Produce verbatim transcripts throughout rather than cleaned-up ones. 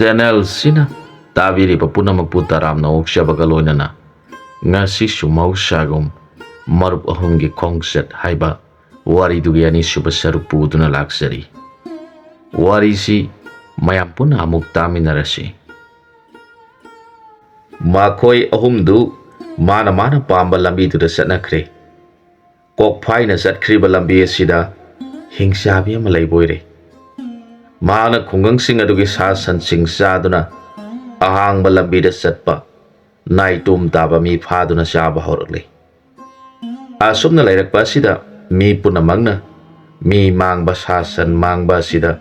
ꯆꯦꯅꯦꯜꯁꯤꯅ ꯇꯥꯕꯤꯔꯤꯕ ꯄꯨꯝꯅꯃꯛꯄꯨ ꯇꯔꯥꯝꯅ ꯑꯣꯛꯆꯕꯒ ꯂꯣꯏꯅꯅ ꯉꯁꯤꯁꯨ ꯃꯍꯧꯁꯥꯒꯨꯝ ꯃꯔꯨꯞ ꯑꯍꯨꯝꯒꯤ ꯈꯣꯡꯆꯠ ꯍꯥꯏꯕ ꯋꯥꯔꯤꯗꯨꯒꯤ ꯑꯅꯤꯁꯨꯕ ꯁꯔꯨꯛ ꯄꯨꯗꯨꯅ ꯂꯥꯛꯆꯔꯤ꯫ ꯋꯥꯔꯤꯁꯤ ꯃꯌꯥꯝ ꯄꯨꯟꯅ ꯑꯃꯨꯛ ꯇꯥꯃꯤꯟꯅꯔꯁꯤ꯫ ꯃꯈꯣꯏ ꯑꯍꯨꯝꯗꯨ ꯃꯥꯅ ꯃꯥꯅ ꯄꯥꯝꯕ ꯂꯝꯕꯤꯗꯨꯗ ꯆꯠꯅꯈ꯭ꯔꯦ꯫ ꯀꯣꯛꯐꯥꯏꯅ ꯆꯠꯈ꯭ꯔꯤꯕ ꯂꯝꯕꯤ ꯑꯁꯤꯗ ꯍꯤꯡꯆꯥꯕꯤ ꯑꯃ ꯂꯩꯕ ꯑꯣꯏꯔꯦ꯫ ꯃꯍꯥꯛꯅ ꯈꯨꯡꯒꯪꯁꯤꯡ ꯑꯗꯨꯒꯤ ꯁꯥ ꯁꯟꯁꯤꯡ ꯆꯥꯗꯨꯅ ꯑꯍꯥꯡꯕ ꯂꯝꯕꯤꯗ ꯆꯠꯄ ꯅꯥꯏꯇꯣꯝ ꯇꯥꯕ ꯃꯤ ꯐꯥꯗꯨꯅ ꯆꯥꯕ ꯍꯧꯔꯛꯂꯤ꯫ ꯑꯁꯨꯝꯅ ꯂꯩꯔꯛꯄ ꯑꯁꯤꯗ ꯃꯤ ꯄꯨꯝꯅꯃꯛꯅ ꯃꯤ ꯃꯥꯡꯕ, ꯁꯥ ꯁꯟ ꯃꯥꯡꯕ ꯑꯁꯤꯗ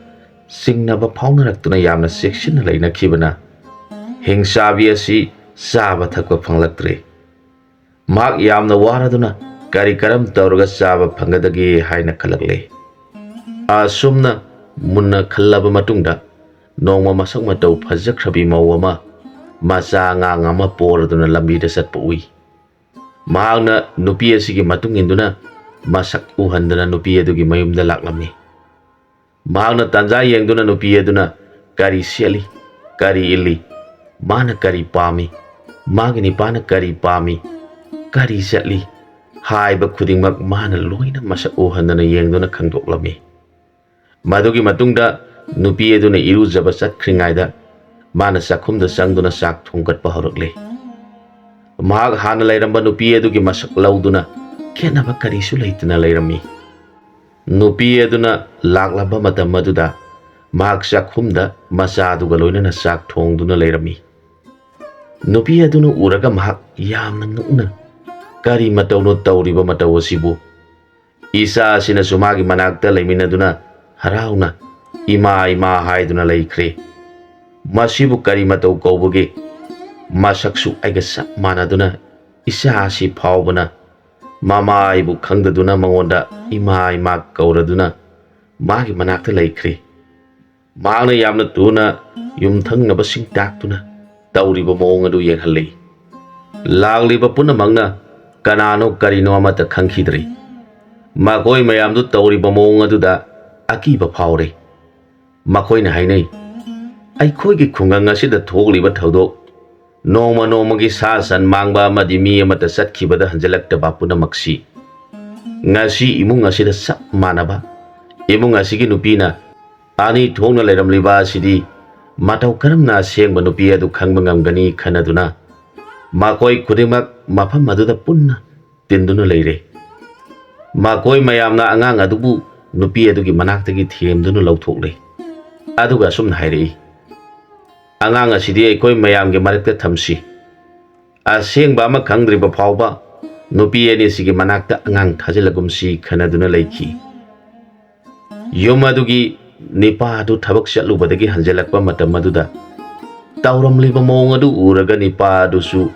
ꯆꯤꯡꯅꯕ ꯐꯥꯎꯅꯔꯛꯇꯨꯅ ꯌꯥꯝꯅ ꯆꯦꯛꯁꯤꯟꯅ ꯂꯩꯅꯈꯤꯕꯅ ꯍꯤꯡꯆꯥꯕꯤ ꯑꯁꯤ ꯆꯥꯕ ꯊꯛꯄ ꯐꯪꯂꯛꯇ꯭ꯔꯦ꯫ ꯃꯍꯥꯛ ꯌꯥꯝꯅ ꯋꯥꯔꯗꯨꯅ ꯀꯔꯤ ꯀꯔꯝ ꯇꯧꯔꯒ ꯆꯥꯕ ꯐꯪꯒꯗꯒꯦ ꯍꯥꯏꯅ ꯈꯜꯂꯛꯂꯦ꯫ ꯑꯁꯨꯝꯅ ꯃꯨꯟꯅ ꯈꯜꯂꯕ ꯃꯇꯨꯡꯗ ꯅꯣꯡꯃ ꯃꯁꯛ ꯃꯇꯧ ꯐꯖꯈ꯭ꯔꯕꯤ ꯃꯧ ꯑꯃ ꯃꯆꯥ ꯑꯉꯥꯡ ꯑꯃ ꯄꯣꯔꯗꯨꯅ ꯂꯝꯕꯤꯗ ꯆꯠꯄ ꯎꯏ꯫ ꯃꯍꯥꯛꯅ ꯅꯨꯄꯤ ꯑꯁꯤꯒꯤ ꯃꯇꯨꯡ ꯏꯟꯗꯨꯅ ꯃꯁꯛ ꯎꯍꯟꯗꯅ ꯅꯨꯄꯤ ꯑꯗꯨꯒꯤ ꯃꯌꯨꯝꯗ ꯂꯥꯛꯂꯝꯃꯤ꯫ ꯃꯍꯥꯛꯅ ꯇꯥꯟꯖꯥ ꯌꯦꯡꯗꯨꯅ ꯅꯨꯄꯤ ꯑꯗꯨꯅ ꯀꯔꯤ ꯁꯦꯠꯂꯤ, ꯀꯔꯤ ꯏꯜꯂꯤ, ꯃꯥꯅ ꯀꯔꯤ ꯄꯥꯝꯃꯤ, ꯃꯥꯒꯤ ꯅꯤꯄꯥꯅ ꯀꯔꯤ ꯄꯥꯝꯃꯤ, ꯀꯔꯤ ꯆꯠꯂꯤ ꯍꯥꯏꯕ ꯈꯨꯗꯤꯡꯃꯛ ꯃꯥꯅ ꯂꯣꯏꯅ ꯃꯁꯛ ꯎꯍꯟꯗꯅ ꯌꯦꯡꯗꯨꯅ ꯈꯪꯗꯣꯛꯂꯝꯃꯤ꯫ ꯃꯗꯨꯒꯤ ꯃꯇꯨꯡꯗ ꯅꯨꯄꯤ ꯑꯗꯨꯅ ꯏꯔꯨꯖꯕ ꯆꯠꯈ꯭ꯔꯤꯉꯩꯗ ꯃꯥꯅ ꯆꯥꯛꯈꯨꯝꯗ ꯆꯪꯗꯨꯅ ꯆꯥꯛ ꯊꯣꯡꯒꯠꯄ ꯍꯧꯔꯛꯂꯦ꯫ ꯃꯍꯥꯛ ꯍꯥꯟꯅ ꯂꯩꯔꯝꯕ ꯅꯨꯄꯤ ꯑꯗꯨꯒꯤ ꯃꯁꯛ ꯂꯧꯗꯨꯅ ꯈꯦꯠꯅꯕ ꯀꯔꯤꯁꯨ ꯂꯩꯇꯅ ꯂꯩꯔꯝꯃꯤ꯫ ꯅꯨꯄꯤ ꯑꯗꯨꯅ ꯂꯥꯛꯂꯝꯕ ꯃꯇꯝ ꯑꯗꯨꯗ ꯃꯍꯥꯛ ꯆꯥꯛꯈꯨꯝꯗ ꯃꯆꯥꯗꯨꯒ ꯂꯣꯏꯅꯅ ꯆꯥꯛ ꯊꯣꯡꯗꯨꯅ ꯂꯩꯔꯝꯃꯤ꯫ ꯅꯨꯄꯤ ꯑꯗꯨꯅ ꯎꯔꯒ ꯃꯍꯥꯛ ꯌꯥꯝꯅ ꯉꯛꯅ, "ꯀꯔꯤ ꯃꯇꯧꯅꯣ ꯇꯧꯔꯤꯕ ꯃꯇꯧ ꯑꯁꯤꯕꯨ?" ꯏꯆꯥ ꯑꯁꯤꯅꯁꯨ ꯃꯥꯒꯤ ꯃꯅꯥꯛꯇ ꯂꯩꯃꯤꯟꯅꯗꯨꯅ ꯍꯔꯥꯎꯅ "ꯏꯃꯥ, ꯏꯃꯥ" ꯍꯥꯏꯗꯨꯅ ꯂꯩꯈ꯭ꯔꯦ꯫ ꯃꯁꯤꯕꯨ ꯀꯔꯤ ꯃꯇꯧ ꯀꯧꯕꯒꯦ? ꯃꯁꯛꯁꯨ ꯑꯩꯒ ꯆꯞ ꯃꯥꯟꯅꯗꯨꯅ ꯏꯆꯥ ꯑꯁꯤ ꯐꯥꯎꯕꯅ ꯃꯃꯥ ꯑꯩꯕꯨ ꯈꯪꯗꯗꯨꯅ ꯃꯉꯣꯟꯗ "ꯏꯃꯥ, ꯏꯃꯥ" ꯀꯧꯔꯗꯨꯅ ꯃꯥꯒꯤ ꯃꯅꯥꯛꯇ ꯂꯩꯈ꯭ꯔꯦ꯫ ꯃꯍꯥꯛꯅ ꯌꯥꯝꯅ ꯊꯨꯅ ꯌꯨꯝꯊꯪꯅꯕꯁꯤꯡ ꯇꯥꯛꯇꯨꯅ ꯇꯧꯔꯤꯕ ꯃꯑꯣꯡ ꯑꯗꯨ ꯌꯦꯡꯍꯜꯂꯤ꯫ ꯂꯥꯛꯂꯤꯕ ꯄꯨꯝꯅꯃꯛꯅ ꯀꯅꯥꯅꯣ ꯀꯔꯤꯅꯣ ꯑꯃꯠꯇ ꯈꯪꯈꯤꯗ꯭ꯔꯤ꯫ ꯃꯈꯣꯏ ꯃꯌꯥꯝꯗꯨ ꯇꯧꯔꯤꯕ ꯃꯑꯣꯡ ꯑꯗꯨꯗ ꯑꯀꯤꯕ ꯐꯥꯎꯔꯦ꯫ ꯃꯈꯣꯏꯅ ꯍꯥꯏꯅꯩ, ꯑꯩꯈꯣꯏꯒꯤ ꯈꯨꯡꯒꯪ ꯑꯁꯤꯗ ꯊꯣꯛꯂꯤꯕ ꯊꯧꯗꯣꯛ, ꯅꯣꯡꯃ ꯅꯣꯡꯃꯒꯤ ꯁꯥ ꯁꯟ ꯃꯥꯡꯕ ꯑꯃꯗꯤ ꯃꯤ ꯑꯃꯠꯇ ꯆꯠꯈꯤꯕꯗ ꯍꯟꯖꯤꯜꯂꯛꯇꯕ ꯄꯨꯝꯅꯃꯛꯁꯤ ꯉꯁꯤ ꯏꯃꯨꯡ ꯑꯁꯤꯗ ꯆꯞ ꯃꯥꯟꯅꯕ, ꯏꯃꯨꯡ ꯑꯁꯤꯒꯤ ꯅꯨꯄꯤꯅ ꯑꯅꯤ ꯊꯣꯛꯅ ꯂꯩꯔꯝꯂꯤꯕ ꯑꯁꯤꯗꯤ ꯃꯇꯧ ꯀꯔꯝꯅ ꯑꯁꯦꯡꯕ ꯅꯨꯄꯤ ꯑꯗꯨ ꯈꯪꯕ ꯉꯝꯒꯅꯤ ꯈꯟꯅꯗꯨꯅ ꯃꯈꯣꯏ ꯈꯨꯗꯤꯡꯃꯛ ꯃꯐꯝ ꯑꯗꯨꯗ ꯄꯨꯟꯅ ꯇꯤꯟꯗꯨꯅ ꯂꯩꯔꯦ꯫ ꯃꯈꯣꯏ ꯃꯌꯥꯝꯅ ꯑꯉꯥꯡ ꯑꯗꯨꯕꯨ ꯅꯨꯄꯤ ꯑꯗꯨꯒꯤ ꯃꯅꯥꯛꯇꯒꯤ ꯊꯦꯝꯗꯨꯅ ꯂꯧꯊꯣꯛꯂꯦ꯫ ꯑꯗꯨꯒ ꯑꯁꯨꯝꯅ ꯍꯥꯏꯔꯛꯏ, "ꯑꯉꯥꯡ ꯑꯁꯤꯗꯤ ꯑꯩꯈꯣꯏ ꯃꯌꯥꯝꯒꯤ ꯃꯔꯛꯇ ꯊꯝꯁꯤ꯫ ꯑꯁꯦꯡꯕ ꯑꯃ ꯈꯪꯗ꯭ꯔꯤꯕ ꯐꯥꯎꯕ ꯅꯨꯄꯤ ꯑꯅꯤꯁꯤꯒꯤ ꯃꯅꯥꯛꯇ ꯑꯉꯥꯡ ꯊꯥꯖꯤꯜꯂꯒꯨꯝꯁꯤ" ꯈꯟꯅꯗꯨꯅ ꯂꯩꯈꯤ꯫ ꯌꯨꯝ ꯑꯗꯨꯒꯤ ꯅꯤꯄꯥ ꯑꯗꯨ ꯊꯕꯛ ꯆꯠꯂꯨꯕꯗꯒꯤ ꯍꯟꯖꯤꯜꯂꯛꯄ ꯃꯇꯝ ꯑꯗꯨꯗ ꯇꯧꯔꯝꯂꯤꯕ ꯃꯑꯣꯡ ꯑꯗꯨ ꯎꯔꯒ ꯅꯤꯄꯥ ꯑꯗꯨꯁꯨ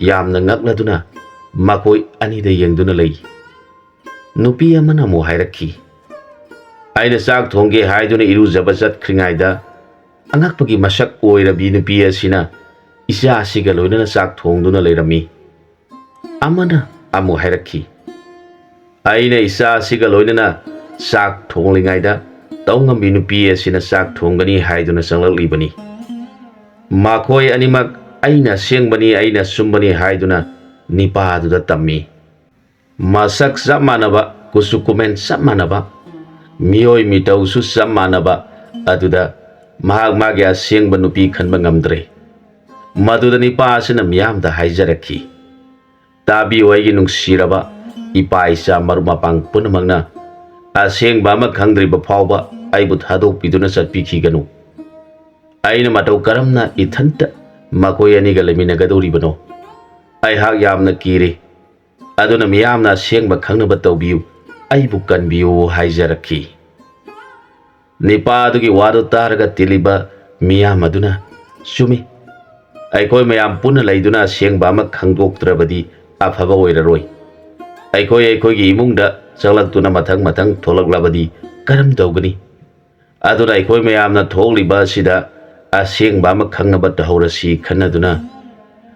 ꯌꯥꯝꯅ ꯉꯛꯂꯗꯨꯅ ꯃꯈꯣꯏ ꯑꯅꯤꯗ ꯌꯦꯡꯗꯨꯅ ꯂꯩ꯫ ꯅꯨꯄꯤ ꯑꯃꯅ ꯑꯃꯨꯛ ꯍꯥꯏꯔꯛꯈꯤ, "ꯑꯩꯅ ꯆꯥꯛ ꯊꯣꯡꯒꯦ ꯍꯥꯏꯗꯨꯅ ꯏꯔꯨꯖꯕ ꯆꯠꯈ꯭ꯔꯤꯉꯩꯗ ꯑꯉꯛꯄꯒꯤ ꯃꯁꯛ ꯑꯣꯏꯔꯕꯤ ꯅꯨꯄꯤ ꯑꯁꯤꯅ ꯏꯆꯥ ꯑꯁꯤꯒ ꯂꯣꯏꯅꯅ ꯆꯥꯛ ꯊꯣꯡꯗꯨꯅ ꯂꯩꯔꯝꯃꯤ꯫" ꯑꯃꯅ ꯑꯃꯨꯛ ꯍꯥꯏꯔꯛꯈꯤ, "ꯑꯩꯅ ꯏꯆꯥ ꯑꯁꯤꯒ ꯂꯣꯏꯅꯅ ꯆꯥꯛ ꯊꯣꯡꯂꯤꯉꯩꯗ ꯇꯧꯉꯝꯕꯤ ꯅꯨꯄꯤ ꯑꯁꯤꯅ ꯆꯥꯛ ꯊꯣꯡꯒꯅꯤ ꯍꯥꯏꯗꯨꯅ ꯆꯪꯂꯛꯂꯤꯕꯅꯤ꯫ ꯃꯈꯣꯏ ꯑꯅꯤꯃꯛ ꯑꯩꯅ ꯑꯁꯦꯡꯕꯅꯤ, ꯑꯩꯅ ꯑꯆꯨꯝꯕꯅꯤ ꯍꯥꯏꯗꯨꯅ ꯅꯤꯄꯥ ꯑꯗꯨꯗ ꯇꯝꯃꯤ꯫ ꯃꯁꯛ ꯆꯞ ꯃꯥꯟꯅꯕ, ꯀꯨꯆꯨ ꯀꯨꯃꯦꯟ ꯆꯞ ꯃꯥꯟꯅꯕ, ꯃꯤꯑꯣꯏ ꯃꯤꯇꯧꯁꯨ ꯆꯞ ꯃꯥꯟꯅꯕ ꯑꯗꯨꯗ ꯃꯍꯥꯛ ꯃꯥꯒꯤ ꯑꯁꯦꯡꯕ ꯅꯨꯄꯤ ꯈꯟꯕ ꯉꯝꯗ꯭ꯔꯦ꯫" ꯃꯗꯨꯗ ꯅꯤꯄꯥ ꯑꯁꯤꯅ ꯃꯤꯌꯥꯝꯗ ꯍꯥꯏꯖꯔꯛꯈꯤ, "ꯇꯥꯕꯤꯌꯨ, ꯑꯩꯒꯤ ꯅꯨꯡꯁꯤꯔꯕ ꯏꯄꯥ ꯏꯆꯥ ꯃꯔꯨꯞ ꯃꯄꯥꯡ ꯄꯨꯝꯅꯃꯛꯅ, ꯑꯁꯦꯡꯕ ꯑꯃ ꯈꯪꯗ꯭ꯔꯤꯕ ꯐꯥꯎꯕ ꯑꯩꯕꯨ ꯊꯥꯗꯣꯛꯄꯤꯗꯨꯅ ꯆꯠꯄꯤꯈꯤꯒꯅꯨ꯫ ꯑꯩꯅ ꯃꯇꯧ ꯀꯔꯝꯅ ꯏꯊꯟꯇ ꯃꯈꯣꯏ ꯑꯅꯤꯒ ꯂꯩꯃꯤꯟꯅꯒꯗꯧꯔꯤꯕꯅꯣ? ꯑꯩꯍꯥꯛ ꯌꯥꯝꯅ ꯀꯤꯔꯦ꯫ ꯑꯗꯨꯅ ꯃꯤꯌꯥꯝꯅ ꯑꯁꯦꯡꯕ ꯈꯪꯅꯕ ꯇꯧꯕꯤꯌꯨ, ꯑꯩꯕꯨ ꯀꯟꯕꯤꯌꯨ" ꯍꯥꯏꯖꯔꯛꯈꯤ꯫ ꯅꯤꯄꯥ ꯑꯗꯨꯒꯤ ꯋꯥꯗꯨ ꯇꯥꯔꯒ ꯇꯤꯜꯂꯤꯕ ꯃꯤꯌꯥꯝ ꯑꯗꯨꯅ, "ꯆꯨꯝꯃꯤ, ꯑꯩꯈꯣꯏ ꯃꯌꯥꯝ ꯄꯨꯟꯅ ꯂꯩꯗꯨꯅ ꯑꯁꯦꯡꯕ ꯑꯃ ꯈꯪꯗꯣꯛꯇ꯭ꯔꯕꯗꯤ ꯑꯐꯕ ꯑꯣꯏꯔꯔꯣꯏ꯫ ꯑꯩꯈꯣꯏ ꯑꯩꯈꯣꯏꯒꯤ ꯏꯃꯨꯡꯗ ꯆꯪꯂꯛꯇꯨꯅ ꯃꯊꯪ ꯃꯊꯪ ꯊꯣꯛꯂꯛꯂꯕꯗꯤ ꯀꯔꯝ ꯇꯧꯒꯅꯤ? ꯑꯗꯨꯅ ꯑꯩꯈꯣꯏ ꯃꯌꯥꯝꯅ ꯊꯣꯛꯂꯤꯕ ꯑꯁꯤꯗ ꯑꯁꯦꯡꯕ ꯑꯃ ꯈꯪꯅꯕ ꯇꯧꯍꯧꯔꯁꯤ" ꯈꯟꯅꯗꯨꯅ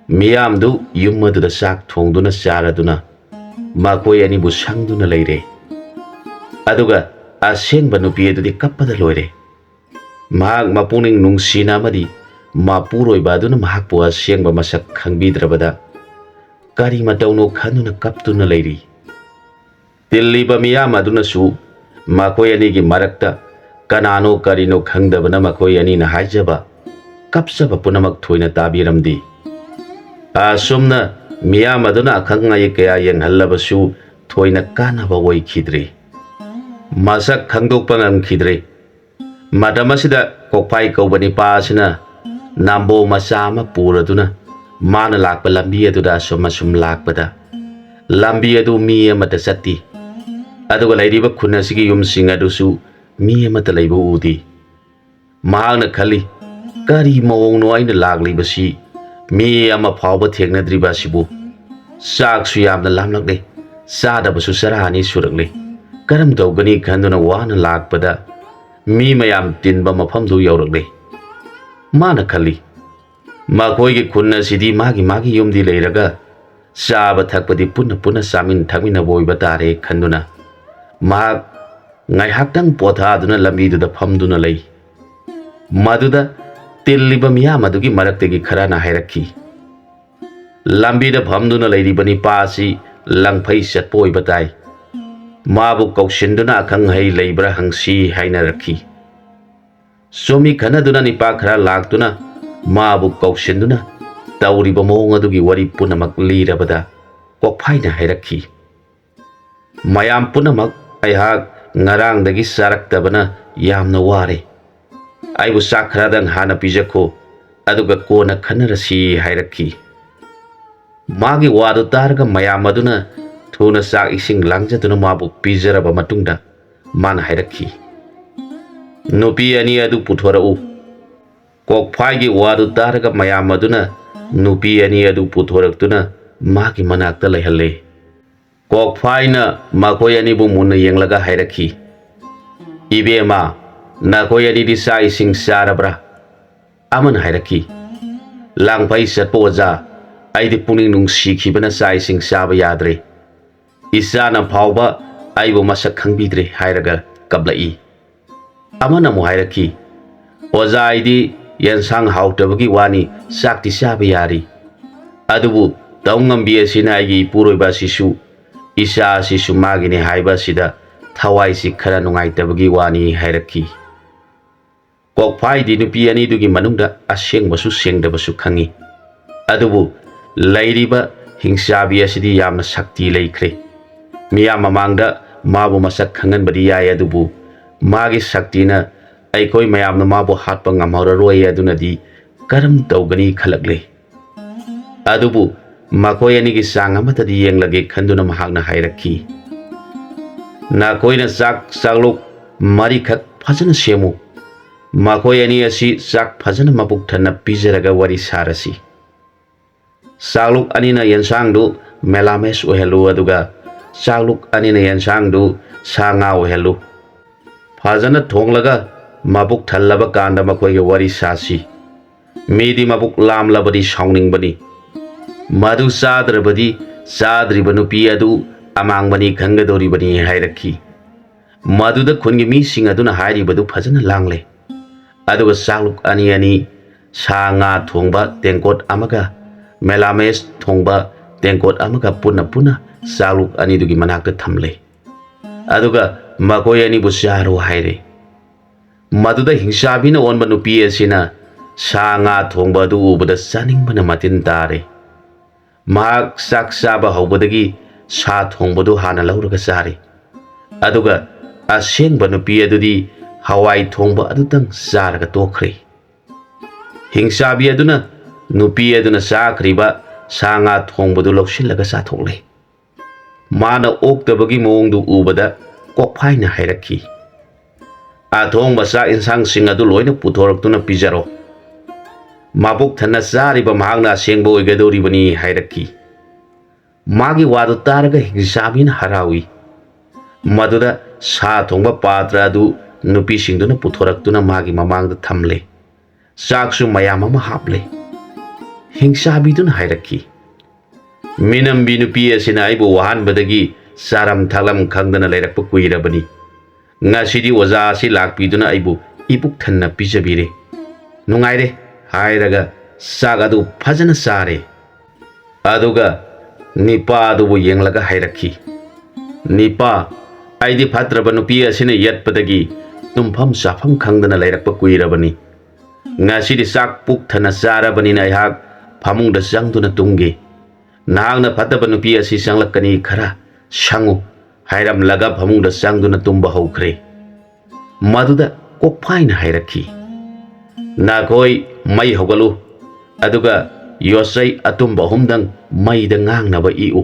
ꯃꯤꯌꯥꯝꯗꯨ ꯌꯨꯝ ꯑꯗꯨꯗ ꯆꯥꯛ ꯊꯣꯡꯗꯨꯅ ꯆꯥꯔꯗꯨꯅ ꯃꯈꯣꯏ ꯑꯅꯤꯕꯨ ꯁꯪꯗꯨꯅ ꯂꯩꯔꯦ꯫ ꯑꯗꯨꯒ ꯑꯁꯦꯡꯕ ꯅꯨꯄꯤ ꯑꯗꯨꯗꯤ ꯀꯞꯄꯗ ꯂꯣꯏꯔꯦ꯫ ꯃꯍꯥꯛ ꯃꯄꯨꯛꯅꯤꯡ ꯅꯨꯡꯁꯤꯅ ꯑꯃꯗꯤ ꯃꯄꯨꯔꯣꯏꯕ ꯑꯗꯨꯅ ꯃꯍꯥꯛꯄꯨ ꯑꯁꯦꯡꯕ ꯃꯁꯛ ꯈꯪꯕꯤꯗ꯭ꯔꯕꯗ ꯀꯔꯤ ꯃꯇꯧꯅꯣ ꯈꯟꯗꯨꯅ ꯀꯞꯇꯨꯅ ꯂꯩꯔꯤ꯫ ꯇꯤꯜꯂꯤꯕ ꯃꯤꯌꯥꯝ ꯑꯗꯨꯅꯁꯨ ꯃꯈꯣꯏ ꯑꯅꯤꯒꯤ ꯃꯔꯛꯇ ꯀꯅꯥꯅꯣ ꯀꯔꯤꯅꯣ ꯈꯪꯗꯕꯅ ꯃꯈꯣꯏ ꯑꯅꯤꯅ ꯍꯥꯏꯖꯕ, ꯀꯞꯆꯕ ꯄꯨꯝꯅꯃꯛ ꯊꯣꯏꯅ ꯇꯥꯕꯤꯔꯝꯗꯦ꯫ ꯑꯁꯨꯝꯅ ꯃꯤꯌꯥꯝ ꯑꯗꯨꯅ ꯑꯈꯪ ꯑꯍꯩ ꯀꯌꯥ ꯌꯦꯡꯍꯜꯂꯕꯁꯨ ꯊꯣꯏꯅ ꯀꯥꯟꯅꯕ ꯑꯣꯏꯈꯤꯗ꯭ꯔꯦ꯫ ꯃꯁꯛ ꯈꯪꯗꯣꯛꯄ ꯉꯝꯈꯤꯗ꯭ꯔꯦ꯫ ꯃꯇꯝ ꯑꯁꯤꯗ ꯀꯣꯛꯐꯥꯏ ꯀꯧꯕ ꯅꯤꯄꯥ ꯑꯁꯤꯅ ꯅꯥꯝꯕꯣ ꯃꯆꯥ ꯑꯃ ꯄꯨꯔꯗꯨꯅ ꯃꯥꯅ ꯂꯥꯛꯄ ꯂꯝꯕꯤ ꯑꯗꯨꯗ ꯑꯁꯨꯝ ꯑꯁꯨꯝ ꯂꯥꯛꯄꯗ, ꯂꯝꯕꯤ ꯑꯗꯨ ꯃꯤ ꯑꯃꯠꯇ ꯆꯠꯇꯦ꯫ ꯑꯗꯨꯒ ꯂꯩꯔꯤꯕ ꯈꯨꯟ ꯑꯁꯤꯒꯤ ꯌꯨꯝꯁꯤꯡ ꯑꯗꯨꯁꯨ ꯃꯤ ꯑꯃꯠꯇ ꯂꯩꯕ ꯎꯗꯦ꯫ ꯃꯍꯥꯛꯅ ꯈꯜꯂꯤ, "ꯀꯔꯤ ꯃꯑꯣꯡꯅꯣ ꯑꯩꯅ ꯂꯥꯛꯂꯤꯕꯁꯤ? ꯃꯤ ꯑꯃ ꯐꯥꯎꯕ ꯊꯦꯡꯅꯗ꯭ꯔꯤꯕ ꯑꯁꯤꯕꯨ? ꯆꯥꯛꯁꯨ ꯌꯥꯝꯅ ꯂꯥꯝꯂꯛꯂꯦ, ꯆꯥꯗꯕꯁꯨ ꯆꯔꯥ ꯑꯅꯤ ꯁꯨꯔꯛꯂꯦ꯫ ꯀꯔꯝ ꯇꯧꯒꯅꯤ?" ꯈꯟꯗꯨꯅ ꯋꯥꯅ ꯂꯥꯛꯄꯗ, ꯃꯤ ꯃꯌꯥꯝ ꯇꯤꯟꯕ ꯃꯐꯝꯗꯨ ꯌꯧꯔꯛꯂꯦ꯫ ꯃꯥꯅ ꯈꯜꯂꯤ, "ꯃꯈꯣꯏꯒꯤ ꯈꯨꯟ ꯑꯁꯤꯗꯤ ꯃꯥꯒꯤ ꯃꯥꯒꯤ ꯌꯨꯝꯗꯤ ꯂꯩꯔꯒ ꯆꯥꯕ ꯊꯛꯄꯗꯤ ꯄꯨꯟꯅ ꯄꯨꯟꯅ ꯆꯥꯃꯤꯟ ꯊꯛꯃꯤꯟꯅꯕ ꯑꯣꯏꯕ ꯇꯥꯔꯦ" ꯈꯟꯗꯨꯅ ꯃꯍꯥꯛ ꯉꯥꯏꯍꯥꯛꯇꯪ ꯄꯣꯊꯥꯗꯨꯅ ꯂꯝꯕꯤꯗꯨꯗ ꯐꯝꯗꯨꯅ ꯂꯩ꯫ ꯃꯗꯨꯗ ꯇꯤꯜꯂꯤꯕ ꯃꯤꯌꯥꯝ ꯑꯗꯨꯒꯤ ꯃꯔꯛꯇꯒꯤ ꯈꯔꯅ ꯍꯥꯏꯔꯛꯈꯤ, "ꯂꯝꯕꯤꯗ ꯐꯝꯗꯨꯅ ꯂꯩꯔꯤꯕ ꯅꯤꯄꯥ ꯑꯁꯤ ꯂꯪꯐꯩ ꯆꯠꯄ ꯑꯣꯏꯕ ꯇꯥꯏ꯫ ꯃꯥꯕꯨ ꯀꯧꯁꯤꯟꯗꯨꯅ ꯑꯈꯪ ꯑꯍꯩ ꯂꯩꯕ꯭ꯔꯥ ꯍꯪꯁꯤ" ꯍꯥꯏꯅꯔꯛꯈꯤ꯫ ꯆꯨꯝꯃꯤ ꯈꯟꯅꯗꯨꯅ ꯅꯤꯄꯥ ꯈꯔ ꯂꯥꯛꯇꯨꯅ ꯃꯥꯕꯨ ꯀꯧꯁꯤꯟꯗꯨꯅ ꯇꯧꯔꯤꯕ ꯃꯑꯣꯡ ꯑꯗꯨꯒꯤ ꯋꯥꯔꯤ ꯄꯨꯝꯅꯃꯛ ꯂꯤꯔꯕꯗ ꯀꯣꯛꯐꯥꯏꯅ ꯍꯥꯏꯔꯛꯈꯤ, "ꯃꯌꯥꯝ ꯄꯨꯝꯅꯃꯛ, ꯑꯩꯍꯥꯛ ꯉꯔꯥꯡꯗꯒꯤ ꯆꯥꯔꯛꯇꯕꯅ ꯌꯥꯝꯅ ꯋꯥꯔꯦ꯫ ꯑꯩꯕꯨ ꯆꯥꯛ ꯈꯔꯗꯪ ꯍꯥꯟꯅ ꯄꯤꯖꯈꯣ, ꯑꯗꯨꯒ ꯀꯣꯟꯅ ꯈꯟꯅꯔꯁꯤ" ꯍꯥꯏꯔꯛꯈꯤ꯫ ꯃꯥꯒꯤ ꯋꯥꯗꯨ ꯇꯥꯔꯒ ꯃꯌꯥꯝ ꯑꯗꯨꯅ ꯊꯨꯅ ꯆꯥꯛ ꯏꯁꯤꯡ ꯂꯥꯡꯖꯗꯨꯅ ꯃꯥꯕꯨ ꯄꯤꯖꯔꯕ ꯃꯇꯨꯡꯗ ꯃꯥꯅ ꯍꯥꯏꯔꯛꯈꯤ, "ꯅꯨꯄꯤ ꯑꯅꯤ ꯑꯗꯨ ꯄꯨꯊꯣꯔꯛꯎ"꯫ ꯀꯣꯛꯐꯥꯏꯒꯤ ꯋꯥꯗꯨ ꯇꯥꯔꯒ ꯃꯌꯥꯝ ꯑꯗꯨꯅ ꯅꯨꯄꯤ ꯑꯅꯤ ꯑꯗꯨ ꯄꯨꯊꯣꯔꯛꯇꯨꯅ ꯃꯥꯒꯤ ꯃꯅꯥꯛꯇ ꯂꯩꯍꯜꯂꯦ꯫ ꯀꯣꯛꯐꯥꯏꯅ ꯃꯈꯣꯏ ꯑꯅꯤꯕꯨ ꯃꯨꯟꯅ ꯌꯦꯡꯂꯒ ꯍꯥꯏꯔꯛꯈꯤ, "ꯏꯕꯦꯝꯃ, ꯅꯈꯣꯏ ꯑꯅꯤꯗꯤ ꯆꯥꯛ ꯏꯁꯤꯡ ꯆꯥꯔꯕ꯭ꯔꯥ?" ꯑꯃꯅ ꯍꯥꯏꯔꯛꯈꯤ, "ꯂꯥꯡꯐꯩ ꯆꯠꯄ ꯑꯣꯖꯥ, ꯑꯩꯗꯤ ꯄꯨꯛꯅꯤꯡ ꯅꯨꯡꯁꯤꯈꯤꯕꯅ ꯆꯥꯛ ꯏꯁꯤꯡ ꯆꯥꯕ ꯌꯥꯗ꯭ꯔꯦ꯫ ꯏꯆꯥꯅ ꯐꯥꯎꯕ ꯑꯩꯕꯨ ꯃꯁꯛ ꯈꯪꯕꯤꯗ꯭ꯔꯦ" ꯍꯥꯏꯔꯒ ꯀꯞꯂꯛꯏ꯫ ꯑꯃꯅ ꯑꯃꯨꯛ ꯍꯥꯏꯔꯛꯈꯤ, "ꯑꯣꯖꯥ, ꯑꯩꯗꯤ ꯌꯦꯟꯁꯥꯡ ꯍꯥꯎꯇꯕꯒꯤ ꯋꯥꯅꯤ, ꯆꯥꯛꯇꯤ ꯆꯥꯕ ꯌꯥꯔꯤ꯫ ꯑꯗꯨꯕꯨ ꯇꯧꯉꯝꯕꯤ ꯑꯁꯤꯅ ꯑꯩꯒꯤ ꯏꯄꯨꯔꯣꯏꯕ ꯑꯁꯤꯁꯨ, ꯏꯆꯥ ꯑꯁꯤꯁꯨ ꯃꯥꯒꯤꯅꯤ ꯍꯥꯏꯕ ꯑꯁꯤꯗ ꯊꯋꯥꯏꯁꯤ ꯈꯔ ꯅꯨꯡꯉꯥꯏꯇꯕꯒꯤ ꯋꯥꯅꯤ" ꯍꯥꯏꯔꯛꯈꯤ꯫ ꯀꯣꯛꯐꯥꯏꯗꯤ ꯅꯨꯄꯤ ꯑꯅꯤꯗꯨꯒꯤ ꯃꯅꯨꯡꯗ ꯑꯁꯦꯡꯕꯁꯨ ꯁꯦꯡꯗꯕꯁꯨ ꯈꯪꯏ꯫ ꯑꯗꯨꯕꯨ ꯂꯩꯔꯤꯕ ꯍꯤꯡꯆꯥꯕꯤ ꯑꯁꯤꯗꯤ ꯌꯥꯝꯅ ꯁꯛꯇꯤ ꯂꯩꯈ꯭ꯔꯦ꯫ ꯃꯤꯌꯥꯝ ꯃꯃꯥꯡꯗ ꯃꯥꯕꯨ ꯃꯁꯛ ꯈꯪꯍꯟꯕꯗꯤ ꯌꯥꯏ, ꯑꯗꯨꯕꯨ ꯃꯥꯒꯤ ꯁꯛꯇꯤꯅ ꯑꯩꯈꯣꯏ ꯃꯌꯥꯝꯅ ꯃꯥꯕꯨ ꯍꯥꯠꯄ ꯉꯝꯍꯧꯔꯔꯣꯏ꯫ ꯑꯗꯨꯅꯗꯤ ꯀꯔꯝ ꯇꯧꯒꯅꯤ ꯈꯜꯂꯛꯂꯦ꯫ ꯑꯗꯨꯕꯨ ꯃꯈꯣꯏ ꯑꯅꯤꯒꯤ ꯆꯥꯡ ꯑꯃꯠꯇꯗꯤ ꯌꯦꯡꯂꯒꯦ ꯈꯟꯗꯨꯅ ꯃꯍꯥꯛꯅ ꯍꯥꯏꯔꯛꯈꯤ, "ꯅꯈꯣꯏꯅ ꯆꯥꯛ ꯆꯥꯛꯂꯨꯛ ꯃꯔꯤꯈꯛ ꯐꯖꯅ ꯁꯦꯝꯃꯨ꯫ ꯃꯈꯣꯏ ꯑꯅꯤ ꯑꯁꯤ ꯆꯥꯛ ꯐꯖꯅ ꯃꯕꯨꯛ ꯊꯟꯅ ꯄꯤꯖꯔꯒ ꯋꯥꯔꯤ ꯁꯥꯔꯁꯤ꯫ ꯆꯥꯛꯂꯨꯛ ꯑꯅꯤꯅ ꯌꯦꯟꯁꯥꯡꯗꯨ ꯃꯦꯂꯥꯃꯦꯁ ꯑꯣꯏꯍꯜꯂꯨ, ꯑꯗꯨꯒ ꯆꯥꯛꯂꯨꯛ ꯑꯅꯤꯅ ꯌꯦꯟꯁꯥꯡꯗꯨ ꯁꯥ ꯉꯥ ꯑꯣꯏꯍꯜꯂꯨ꯫ ꯐꯖꯅ ꯊꯣꯡꯂꯒ ꯃꯕꯨꯛ ꯊꯜꯂꯕ ꯀꯥꯟꯗ ꯃꯈꯣꯏꯒ ꯋꯥꯔꯤ ꯁꯥꯁꯤ꯫ ꯃꯤꯗꯤ ꯃꯕꯨꯛ ꯂꯥꯝꯂꯕꯗꯤ ꯁꯥꯎꯅꯤꯡꯕꯅꯤ꯫ ꯃꯗꯨ ꯆꯥꯗ꯭ꯔꯕꯗꯤ ꯆꯥꯗ꯭ꯔꯤꯕ ꯅꯨꯄꯤ ꯑꯗꯨ ꯑꯃꯥꯡꯕꯅꯤ ꯈꯪꯒꯗꯧꯔꯤꯕꯅꯤ" ꯍꯥꯏꯔꯛꯈꯤ꯫ ꯃꯗꯨꯗ ꯈꯨꯟꯒꯤ ꯃꯤꯁꯤꯡ ꯑꯗꯨꯅ ꯍꯥꯏꯔꯤꯕꯗꯨ ꯐꯖꯅ ꯂꯥꯡꯂꯦ꯫ ꯑꯗꯨꯒ ꯆꯥꯛꯂꯨꯛ ꯑꯅꯤ ꯑꯅꯤ, ꯁꯥ ꯉꯥ ꯊꯣꯡꯕ ꯇꯦꯡꯀꯣꯠ ꯑꯃꯒ ꯃꯦꯂꯥꯃꯦꯁ ꯊꯣꯡꯕ ꯇꯦꯡꯀꯣꯠ ꯑꯃꯒ ꯄꯨꯟꯅ ꯄꯨꯟꯅ ꯆꯥꯛꯂꯨꯛ ꯑꯅꯤꯗꯨꯒꯤ ꯃꯅꯥꯛꯇ ꯊꯝꯂꯦ꯫ ꯑꯗꯨꯒ ꯃꯈꯣꯏ ꯑꯅꯤꯕꯨ ꯆꯥꯔꯣ ꯍꯥꯏꯔꯦ꯫ ꯃꯗꯨꯗ ꯍꯤꯡꯆꯥꯕꯤꯅ ꯑꯣꯟꯕ ꯅꯨꯄꯤ ꯑꯁꯤꯅ ꯁꯥ ꯉꯥ ꯊꯣꯡꯕ ꯑꯗꯨ ꯎꯕꯗ ꯆꯥꯅꯤꯡꯕꯅ ꯃꯇꯤꯟ ꯇꯥꯔꯦ꯫ ꯃꯍꯥꯛ ꯆꯥꯛ ꯆꯥꯕ ꯍꯧꯕꯗꯒꯤ ꯁꯥ ꯊꯣꯡꯕꯗꯨ ꯍꯥꯟꯅ ꯂꯧꯔꯒ ꯆꯥꯔꯦ꯫ ꯑꯗꯨꯒ ꯑꯁꯦꯡꯕ ꯅꯨꯄꯤ ꯑꯗꯨꯗꯤ ꯍꯋꯥꯏ ꯊꯣꯡꯕ ꯑꯗꯨꯇꯪ ꯆꯥꯔꯒ ꯇꯣꯛꯈ꯭ꯔꯦ꯫ ꯍꯤꯡꯆꯥꯕꯤ ꯑꯗꯨꯅ ꯅꯨꯄꯤ ꯑꯗꯨꯅ ꯆꯥꯈ꯭ꯔꯤꯕ ꯁꯥ ꯉꯥ ꯊꯣꯡꯕꯗꯨ ꯂꯧꯁꯤꯜꯂꯒ ꯆꯥꯊꯣꯛꯂꯦ꯫ ꯃꯥꯅ ꯑꯣꯛꯇꯕꯒꯤ ꯃꯑꯣꯡꯗꯨ ꯎꯕꯗ ꯀꯣꯛꯐꯥꯏꯅ ꯍꯥꯏꯔꯛꯈꯤ, "ꯑꯊꯣꯡꯕ ꯆꯥꯛ ꯏꯟꯁꯥꯡꯁꯤꯡ ꯑꯗꯨ ꯂꯣꯏꯅ ꯄꯨꯊꯣꯔꯛꯇꯨꯅ ꯄꯤꯖꯔꯣ꯫ ꯃꯕꯨꯛ ꯊꯟꯅ ꯆꯥꯔꯤꯕ ꯃꯍꯥꯛꯅ ꯑꯁꯦꯡꯕ ꯑꯣꯏꯒꯗꯧꯔꯤꯕꯅꯤ" ꯍꯥꯏꯔꯛꯈꯤ꯫ ꯃꯥꯒꯤ ꯋꯥꯗꯨ ꯇꯥꯔꯒ ꯍꯤꯡꯆꯥꯕꯤꯅ ꯍꯔꯥꯎꯏ꯫ ꯃꯗꯨꯗ ꯁꯥ ꯊꯣꯡꯕ ꯄꯥꯇ꯭ꯔ ꯑꯗꯨ ꯅꯨꯄꯤꯁꯤꯡꯗꯨꯅ ꯄꯨꯊꯣꯔꯛꯇꯨꯅ ꯃꯥꯒꯤ ꯃꯃꯥꯡꯗ ꯊꯝꯂꯦ꯫ ꯆꯥꯛꯁꯨ ꯃꯌꯥꯝ ꯑꯃ ꯍꯥꯞꯂꯦ꯫ ꯍꯤꯡꯆꯥꯕꯤꯗꯨꯅ ꯍꯥꯏꯔꯛꯈꯤ, "ꯃꯤꯅꯝꯕꯤ ꯅꯨꯄꯤ ꯑꯁꯤꯅ ꯑꯩꯕꯨ ꯋꯥꯍꯟꯕꯗꯒꯤ ꯆꯥꯔꯝ ꯊꯛꯂꯝ ꯈꯪꯗꯅ ꯂꯩꯔꯛꯄ ꯀꯨꯏꯔꯕꯅꯤ꯫ ꯉꯁꯤꯗꯤ ꯑꯣꯖꯥ ꯑꯁꯤ ꯂꯥꯛꯄꯤꯗꯨꯅ ꯑꯩꯕꯨ ꯏꯄꯨꯛ ꯊꯟꯅ ꯄꯤꯖꯕꯤꯔꯦ꯫ "ꯅꯨꯡꯉꯥꯏꯔꯦ" ꯍꯥꯏꯔꯒ ꯆꯥꯛ ꯑꯗꯨ ꯐꯖꯅ ꯆꯥꯔꯦ꯫ ꯑꯗꯨꯒ ꯅꯤꯄꯥ ꯑꯗꯨꯕꯨ ꯌꯦꯡꯂꯒ ꯍꯥꯏꯔꯛꯈꯤ, "ꯅꯤꯄꯥ, ꯑꯩꯗꯤ ꯐꯠꯇ꯭ꯔꯕ ꯅꯨꯄꯤ ꯑꯁꯤꯅ ꯌꯦꯠꯄꯗꯒꯤ ꯇꯨꯝꯐꯝ ꯆꯥꯐꯝ ꯈꯪꯗꯅ ꯂꯩꯔꯛꯄ ꯀꯨꯏꯔꯕꯅꯤ꯫ ꯉꯁꯤꯗꯤ ꯆꯥꯛ ꯄꯨꯛ ꯊꯟꯅ ꯆꯥꯔꯕꯅꯤꯅ ꯑꯩꯍꯥꯛ ꯐꯃꯨꯡꯗ ꯆꯪꯗꯨꯅ ꯇꯨꯝꯒꯦ꯫ ꯅꯍꯥꯛꯅ ꯐꯠꯇꯕ ꯅꯨꯄꯤ ꯑꯁꯤ ꯆꯪꯂꯛꯀꯅꯤ, ꯈꯔ ꯁꯪꯉꯨ" ꯍꯥꯏꯔꯝꯂꯒ ꯐꯃꯨꯡꯗ ꯆꯪꯗꯨꯅ ꯇꯨꯝꯕ ꯍꯧꯈ꯭ꯔꯦ꯫ ꯃꯗꯨꯗ ꯀꯣꯛꯐꯥꯏꯅ ꯍꯥꯏꯔꯛꯈꯤ, "ꯅꯈꯣꯏ ꯃꯩ ꯍꯧꯒꯠꯂꯨ, ꯑꯗꯨꯒ ꯌꯣꯠꯆꯩ ꯑꯇꯨꯝꯕ ꯑꯍꯨꯝꯗꯪ ꯃꯩꯗ ꯉꯥꯡꯅꯕ ꯏꯛꯎ꯫